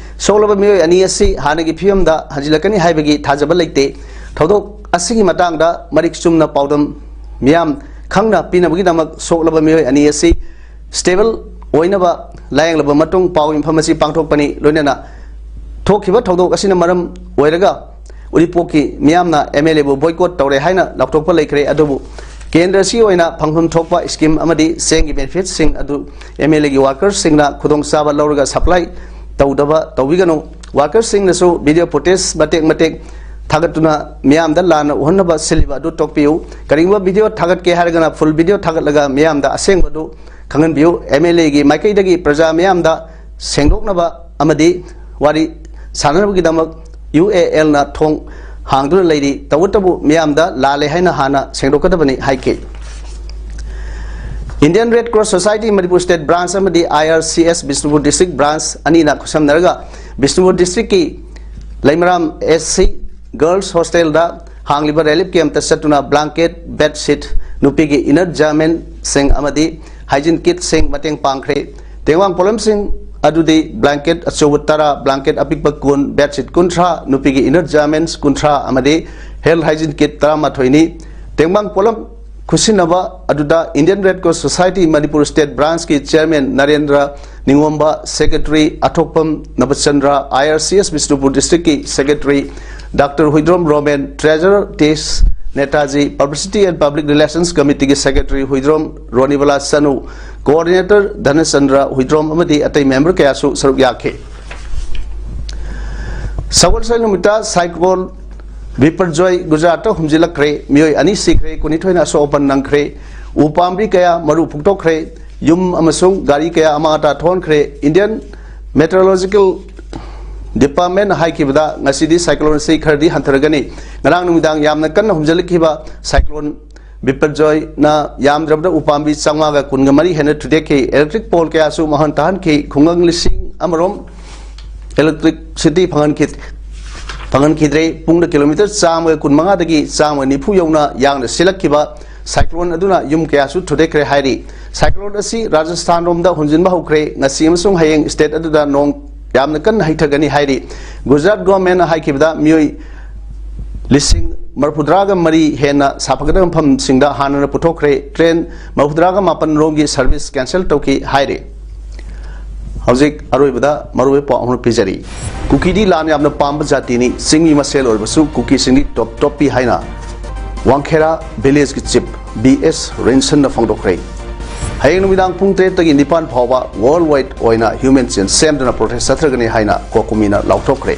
ꯁꯣꯛꯂꯕ ꯃꯤꯑꯣꯏ ꯑꯅꯤ ꯑꯁꯤ ꯍꯥꯟꯅꯒꯤ ꯐꯤꯕꯝꯗ ꯍꯟꯖꯤꯜꯂꯛꯀꯅꯤ ꯍꯥꯏꯕꯒꯤ ꯊꯥꯖꯕ ꯂꯩꯇꯦ꯫ ꯊꯧꯗꯣꯛ ꯑꯁꯤꯒꯤ ꯃꯇꯥꯡꯗ ꯃꯔꯤꯛ ꯆꯨꯝꯅ ꯄꯥꯎꯗꯝ ꯃꯤꯌꯥꯝ ꯈꯪꯅ ꯄꯤꯅꯕꯒꯤꯗꯃꯛ ꯁꯣꯛꯂꯕ ꯃꯤꯑꯣꯏ ꯑꯅꯤ ꯑꯁꯤ ꯁ꯭ꯇꯦꯕꯜ ꯑꯣꯏꯅꯕ ꯂꯥꯌꯦꯡꯂꯕ ꯃꯇꯨꯡ ꯄꯥꯎ ꯃꯤꯐꯝ ꯑꯁꯤ ꯄꯥꯡꯊꯣꯛꯄꯅꯤ꯫ ꯂꯣꯏꯅꯅ ꯊꯣꯛꯈꯤꯕ ꯊꯧꯗꯣꯛ ꯑꯁꯤꯅ ꯃꯔꯝ ꯑꯣꯏꯔꯒ ꯎꯔꯤꯄꯣꯛꯀꯤ ꯃꯤꯌꯥꯝꯅ ꯑꯦꯝ ꯑꯦꯜ ꯑꯦꯕꯨ ꯕꯣꯏꯀꯣꯠ ꯇꯧꯔꯦ ꯍꯥꯏꯅ ꯂꯥꯎꯊꯣꯛꯄ ꯂꯩꯈ꯭ꯔꯦ꯫ ꯑꯗꯨꯕꯨ ꯀꯦꯟꯗ꯭ꯔ ꯑꯁꯤꯒꯤ ꯑꯣꯏꯅ ꯐꯪꯐꯝ ꯊꯣꯛꯄ ꯁ꯭ꯀꯤꯝ ꯑꯃꯗꯤ ꯆꯦꯡꯒꯤ ꯕꯦꯅꯤꯐꯤꯠꯁꯤꯡ ꯑꯗꯨ ꯑꯦꯝ ꯑꯦꯜ ꯑꯦꯒꯤ ꯋꯥꯔꯀꯔꯁꯤꯡꯅ ꯈꯨꯗꯣꯡꯆꯥꯕ ꯂꯧꯔꯒ ꯁꯄ꯭ꯂꯥꯏ ꯇꯧꯗꯕ ꯇꯧꯕꯤꯒꯅꯨ꯫ ꯋꯥꯔꯀꯔꯁꯤꯡꯅꯁꯨ ꯚꯤꯗꯤꯑꯣ ꯐꯨꯇꯦꯖ ꯃꯇꯦꯛ ꯃꯇꯦꯛ ꯊꯥꯒꯠꯇꯨꯅ ꯃꯤꯌꯥꯝꯗ ꯂꯥꯟꯅ ꯎꯍꯟꯅꯕ ꯁꯤꯜꯂꯤꯕ ꯑꯗꯨ ꯇꯣꯛꯄꯤꯌꯨ꯫ ꯀꯔꯤꯒꯨꯝꯕ ꯚꯤꯗꯤꯑꯣ ꯊꯥꯒꯠꯀꯦ ꯍꯥꯏꯔꯒꯅ ꯐꯨꯜ ꯚꯤꯗꯤꯑꯣ ꯊꯥꯒꯠꯂꯒ ꯃꯤꯌꯥꯝꯗ ꯑꯁꯦꯡꯕꯗꯨ ꯈꯪꯍꯟꯕꯤꯌꯨ꯫ ꯑꯦꯝ ꯑꯦꯜ ꯑꯦꯒꯤ ꯃꯥꯏꯀꯩꯗꯒꯤ ꯄ꯭ꯔꯖꯥ ꯃꯤꯌꯥꯝꯗ ꯁꯦꯡꯗꯣꯛꯅꯕ ꯑꯃꯗꯤ ꯋꯥꯔꯤ ꯁꯥꯟꯅꯅꯕꯒꯤꯗꯃꯛ ꯌꯨ ꯑꯦ ꯑꯦꯜꯅ ꯊꯣꯡ ꯍꯥꯡꯗꯨꯅ ꯂꯩꯔꯤ꯫ ꯇꯧꯕꯇꯕꯨ ꯃꯤꯌꯥꯝꯗ ꯂꯥꯜꯂꯦ ꯍꯥꯏꯅ ꯍꯥꯟꯅ ꯁꯦꯡꯗꯣꯛꯀꯗꯕꯅꯤ ꯍꯥꯏꯈꯤ꯫ Indian Red Cross Society Manipur State Branch ꯑꯃꯗꯤ ꯑꯥꯏ R C S Bishnupur district branch ꯑꯅꯤꯅ ꯈꯨꯠꯁꯝꯅꯔꯒ ꯕꯤꯁꯅꯨꯄꯨꯔ ꯗꯤꯁꯇ꯭ꯔꯤꯛꯀꯤ ꯂꯩꯃꯔꯥꯝ ꯑꯦꯁ ꯁꯤ ꯒꯔꯜꯁ ꯍꯣꯁꯇꯦꯜꯗ ꯍꯥꯡꯂꯤꯕ ꯔꯤꯂꯤꯐ ꯀꯦꯝꯞꯇ ꯆꯠꯇꯨꯅ ꯕ꯭ꯂꯥꯡꯀꯦꯠ, ꯕꯦꯗꯁꯤꯠ, ꯅꯨꯄꯤꯒꯤ ꯏꯅꯔ ꯖꯥꯔꯃꯦꯟꯁꯤꯡ ꯑꯃꯗꯤ ꯍꯥꯏꯖꯤꯟ ꯀꯤꯠꯁꯤꯡ ꯃꯇꯦꯡ ꯄꯥꯡꯈ꯭ꯔꯦ꯫ ꯇꯦꯡꯕꯥꯡ ꯄꯣꯠꯂꯝꯁꯤꯡ ꯑꯗꯨꯗꯤ ꯕ꯭ꯂꯥꯡꯀꯦꯠ ꯑꯆꯧꯕ ꯇꯔꯥ, ꯕ꯭ꯂꯥꯡꯀꯦꯠ ꯑꯄꯤꯛꯄ ꯀꯨꯟ, ꯕꯦꯗꯁꯤꯠ ꯀꯨꯟꯊ꯭ꯔꯥ, ꯅꯨꯄꯤꯒꯤ ꯏꯅꯔ ꯖꯥꯔꯃꯦꯟꯁ ꯀꯨꯟꯊ꯭ꯔꯥ ꯑꯃꯗꯤ ꯍꯦꯜꯊ ꯍꯥꯏꯖꯤꯟ ꯀꯤꯠ ꯇꯔꯥꯃꯥꯊꯣꯏꯅꯤ꯫ ꯇꯦꯡꯕꯥꯡ ꯄꯣꯠꯂꯝ ꯈꯨꯠꯁꯤꯟꯅꯕ ꯑꯗꯨꯗ Indian Red Cross Society Manipur State Branchꯀꯤ ꯆꯤꯌꯔꯃꯦꯟ ꯅꯔꯦꯟꯗ꯭ꯔ ꯅꯤꯡꯉꯣꯝꯕ, ꯁꯦꯀ꯭ꯔꯦꯇꯔꯤ ꯑꯊꯣꯛꯄꯝ Nabachandra, I R C S Bishnupur ꯗꯤꯁꯇ꯭ꯔꯤꯛꯀꯤ secretary doctor Huidrom Romen, treasurer ꯇꯦꯁ Netaji, publicity and public relations ꯀꯃꯤꯇꯤꯒꯤ ꯁꯦꯀ꯭ꯔꯦꯇꯔꯤ ꯍꯨꯏꯗ꯭ꯔꯣꯝ ꯔꯣꯅꯤꯕꯂꯥ ꯆꯅꯨ, Coordinator ꯙꯅꯆꯟꯗ꯭ꯔ ꯍꯨꯏꯗ꯭ꯔꯣꯝ ꯑꯃꯗꯤ ꯑꯇꯩ member ꯀꯌꯥꯁꯨ ꯁꯔꯨꯛ ꯌꯥꯈꯤ꯫ ꯁꯒꯣꯜꯁꯦꯜ ꯅꯨꯃꯤꯠꯇ cyclone ꯕꯤꯄꯔꯖꯣꯏ ꯒꯨꯖꯔꯥꯠꯇ ꯍꯨꯝꯖꯤꯜꯂꯛꯈ꯭ꯔꯦ꯫ ꯃꯤꯑꯣꯏ ꯑꯅꯤ ꯁꯤꯈ꯭ꯔꯦ, ꯀꯨꯟꯅꯤꯊꯣꯏꯅ ꯑꯁꯣꯛ ꯑꯄꯟ ꯅꯪꯈ꯭ꯔꯦ꯫ ꯎ ꯄꯥꯝꯕꯤ ꯀꯌꯥ ꯃꯔꯨ ꯐꯨꯛꯇꯣꯛꯈ꯭ꯔꯦ꯫ ꯌꯨꯝ ꯑꯃꯁꯨꯡ ꯒꯥꯔꯤ ꯀꯌꯥ ꯑꯃꯥꯡ ꯑꯇꯥ ꯊꯣꯛꯍꯟꯈ꯭ꯔꯦ꯫ Indian Meteorological Department ꯍꯥꯏꯈꯤꯕꯗ, ꯉꯁꯤꯗꯤ cyclone ꯑꯁꯤ ꯈꯔꯗꯤ ꯍꯟꯊꯔꯒꯅꯤ꯫ ꯉꯔꯥꯡ ꯅꯨꯃꯤꯗꯥꯡ ꯌꯥꯝꯅ ꯀꯟꯅ ꯍꯨꯝꯖꯤꯜꯂꯛꯈꯤꯕ cyclone ꯕꯤꯄꯔꯖꯣꯏꯅ ꯌꯥꯝꯗ꯭ꯔꯕꯗ ꯎ ꯄꯥꯝꯕꯤ ꯆꯥꯝꯃꯉꯥꯒ ꯀꯨꯟꯒ ꯃꯔꯤ ꯍꯦꯟꯅ ꯊꯨꯗꯦꯛꯈꯤ꯫ Electric pole ꯀꯌꯥꯁꯨ ꯃꯥꯡꯍꯟ ꯇꯥꯍꯟꯈꯤ꯫ ꯈꯨꯡꯒꯪ ꯂꯤꯁꯤꯡ ꯑꯃꯔꯣꯝ electricity ꯐꯪꯍꯟꯈꯤ-, ꯐꯪꯍꯟꯈꯤꯗ꯭ꯔꯦ꯫ ꯄꯨꯡꯗ kilometre ꯆꯥꯝꯃꯒ ꯀꯨꯟꯃꯉꯥꯗꯒꯤ ꯆꯥꯝꯃꯒ ꯅꯤꯐꯨ ꯌꯧꯅ ꯌꯥꯡꯅ ꯁꯤꯜꯂꯛꯈꯤꯕ cyclone ꯑꯗꯨꯅ ꯌꯨꯝ ꯀꯌꯥꯁꯨ ꯊꯨꯗꯦꯛꯈ꯭ꯔꯦ ꯍꯥꯏꯔꯤ꯫ Cyclone ꯑꯁꯤ ꯔꯥꯖꯁꯊꯥꯟ ꯔꯣꯝꯗ ꯍꯨꯝꯖꯤꯟꯕ ꯍꯧꯈ꯭ꯔꯦ꯫ ꯉꯁꯤ ꯑꯃꯁꯨꯡ ꯍꯌꯦꯡ state ꯑꯗꯨꯗ ꯅꯣꯡ ꯌꯥꯝꯅ ꯀꯟꯅ ꯍꯩꯊꯒꯅꯤ ꯍꯥꯏꯔꯤ꯫ ꯒꯨꯖꯔꯥꯠ government ꯅ ꯍꯥꯏꯈꯤꯕꯗ, ꯃꯤꯑꯣꯏ ꯂꯤꯁꯤꯡ ꯃꯔꯤꯐꯨꯇꯔꯥꯒ ꯃꯔꯤ ꯍꯦꯟꯅ ꯁꯥꯐꯒꯗꯕ ꯃꯐꯝꯁꯤꯡꯗ ꯍꯥꯟꯅꯅ ꯄꯨꯊꯣꯛꯈ꯭ꯔꯦ꯫ Train ꯃꯔꯤꯐꯨꯇꯔꯥꯒ ꯃꯥꯄꯟ ꯔꯣꯝꯒꯤ service cancel ꯇꯧꯈꯤ ꯍꯥꯏꯔꯤ꯫ ꯍꯧꯖꯤꯛ ꯑꯔꯣꯏꯕꯗ ꯃꯔꯨꯑꯣꯏꯕ ꯄꯥꯎ ꯑꯃ ꯄꯤꯖꯔꯤ꯫ ꯀꯨꯀꯤꯗꯤ ꯂꯥꯟ ꯌꯥꯝꯅ ꯄꯥꯝꯕ ꯖꯥꯇꯤꯅꯤ꯫ ꯆꯤꯡꯃꯤ ꯃꯁꯦꯜ ꯑꯣꯏꯔꯕꯁꯨ ꯀꯨꯀꯤꯁꯤꯡꯗꯤ top top ꯄꯤ ꯍꯥꯏꯅ ꯋꯥꯡꯈꯦꯔꯥ village ꯀꯤ chief ꯕꯤ ꯑꯦꯁ ꯔꯤꯟꯁꯟꯅ ꯐꯣꯡꯗꯣꯛꯈ꯭ꯔꯦ꯫ ꯍꯌꯦꯡ ꯅꯨꯃꯤꯗꯥꯡ ꯄꯨꯡ ꯇꯔꯦꯠꯇꯒꯤ ꯅꯤꯄꯥꯟ ꯐꯥꯎꯕ world wide ꯑꯣꯏꯅ human chain ꯁꯦꯝꯗꯨꯅ protest ꯆꯠꯊꯒꯅꯤ ꯍꯥꯏꯅ ꯀꯣꯀꯨꯃꯤꯅ ꯂꯥꯎꯊꯣꯛꯈ꯭ꯔꯦ꯫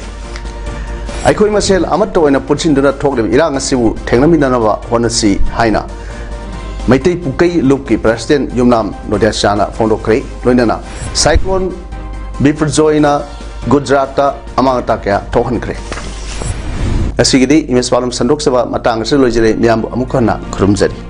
ꯑꯩꯈꯣꯏ ꯃꯁꯦꯜ ꯑꯃꯠꯇ ꯑꯣꯏꯅ ꯄꯨꯟꯁꯤꯟꯗꯨꯅ ꯊꯣꯛꯂꯤꯕ ꯏꯔꯥꯡ ꯑꯁꯤꯕꯨ ꯊꯦꯡꯅꯃꯤꯟꯅꯅꯕ ꯍꯣꯠꯅꯁꯤ ꯍꯥꯏꯅ ꯃꯩꯇꯩ ꯄꯨꯀꯩ ꯂꯨꯞꯀꯤ president ꯌꯨꯝꯅꯥꯝ ꯅꯣꯗꯤꯌꯥꯆꯥꯅ ꯐꯣꯡꯗꯣꯛꯈ꯭ꯔꯦ꯫ ꯂꯣꯏꯅꯅ cyclone ꯕꯤꯄꯔꯖꯣꯏꯅ ꯒꯨꯖꯔꯥꯠꯇ ꯑꯃꯥꯡ ꯑꯇꯥ ꯀꯌꯥ ꯊꯣꯛꯍꯟꯈ꯭ꯔꯦ꯫ ꯉꯁꯤꯒꯤꯗꯤ ꯏꯃꯦꯖ ꯄꯥꯎꯗꯝ ꯁꯟꯗꯣꯛꯆꯕ ꯃꯇꯥꯡ ꯑꯁꯤꯗ ꯂꯣꯏꯖꯔꯦ꯫ ꯃꯤꯌꯥꯝꯕꯨ ꯑꯃꯨꯛ ꯍꯟꯅ ꯈꯨꯔꯨꯝꯖꯔꯤ꯫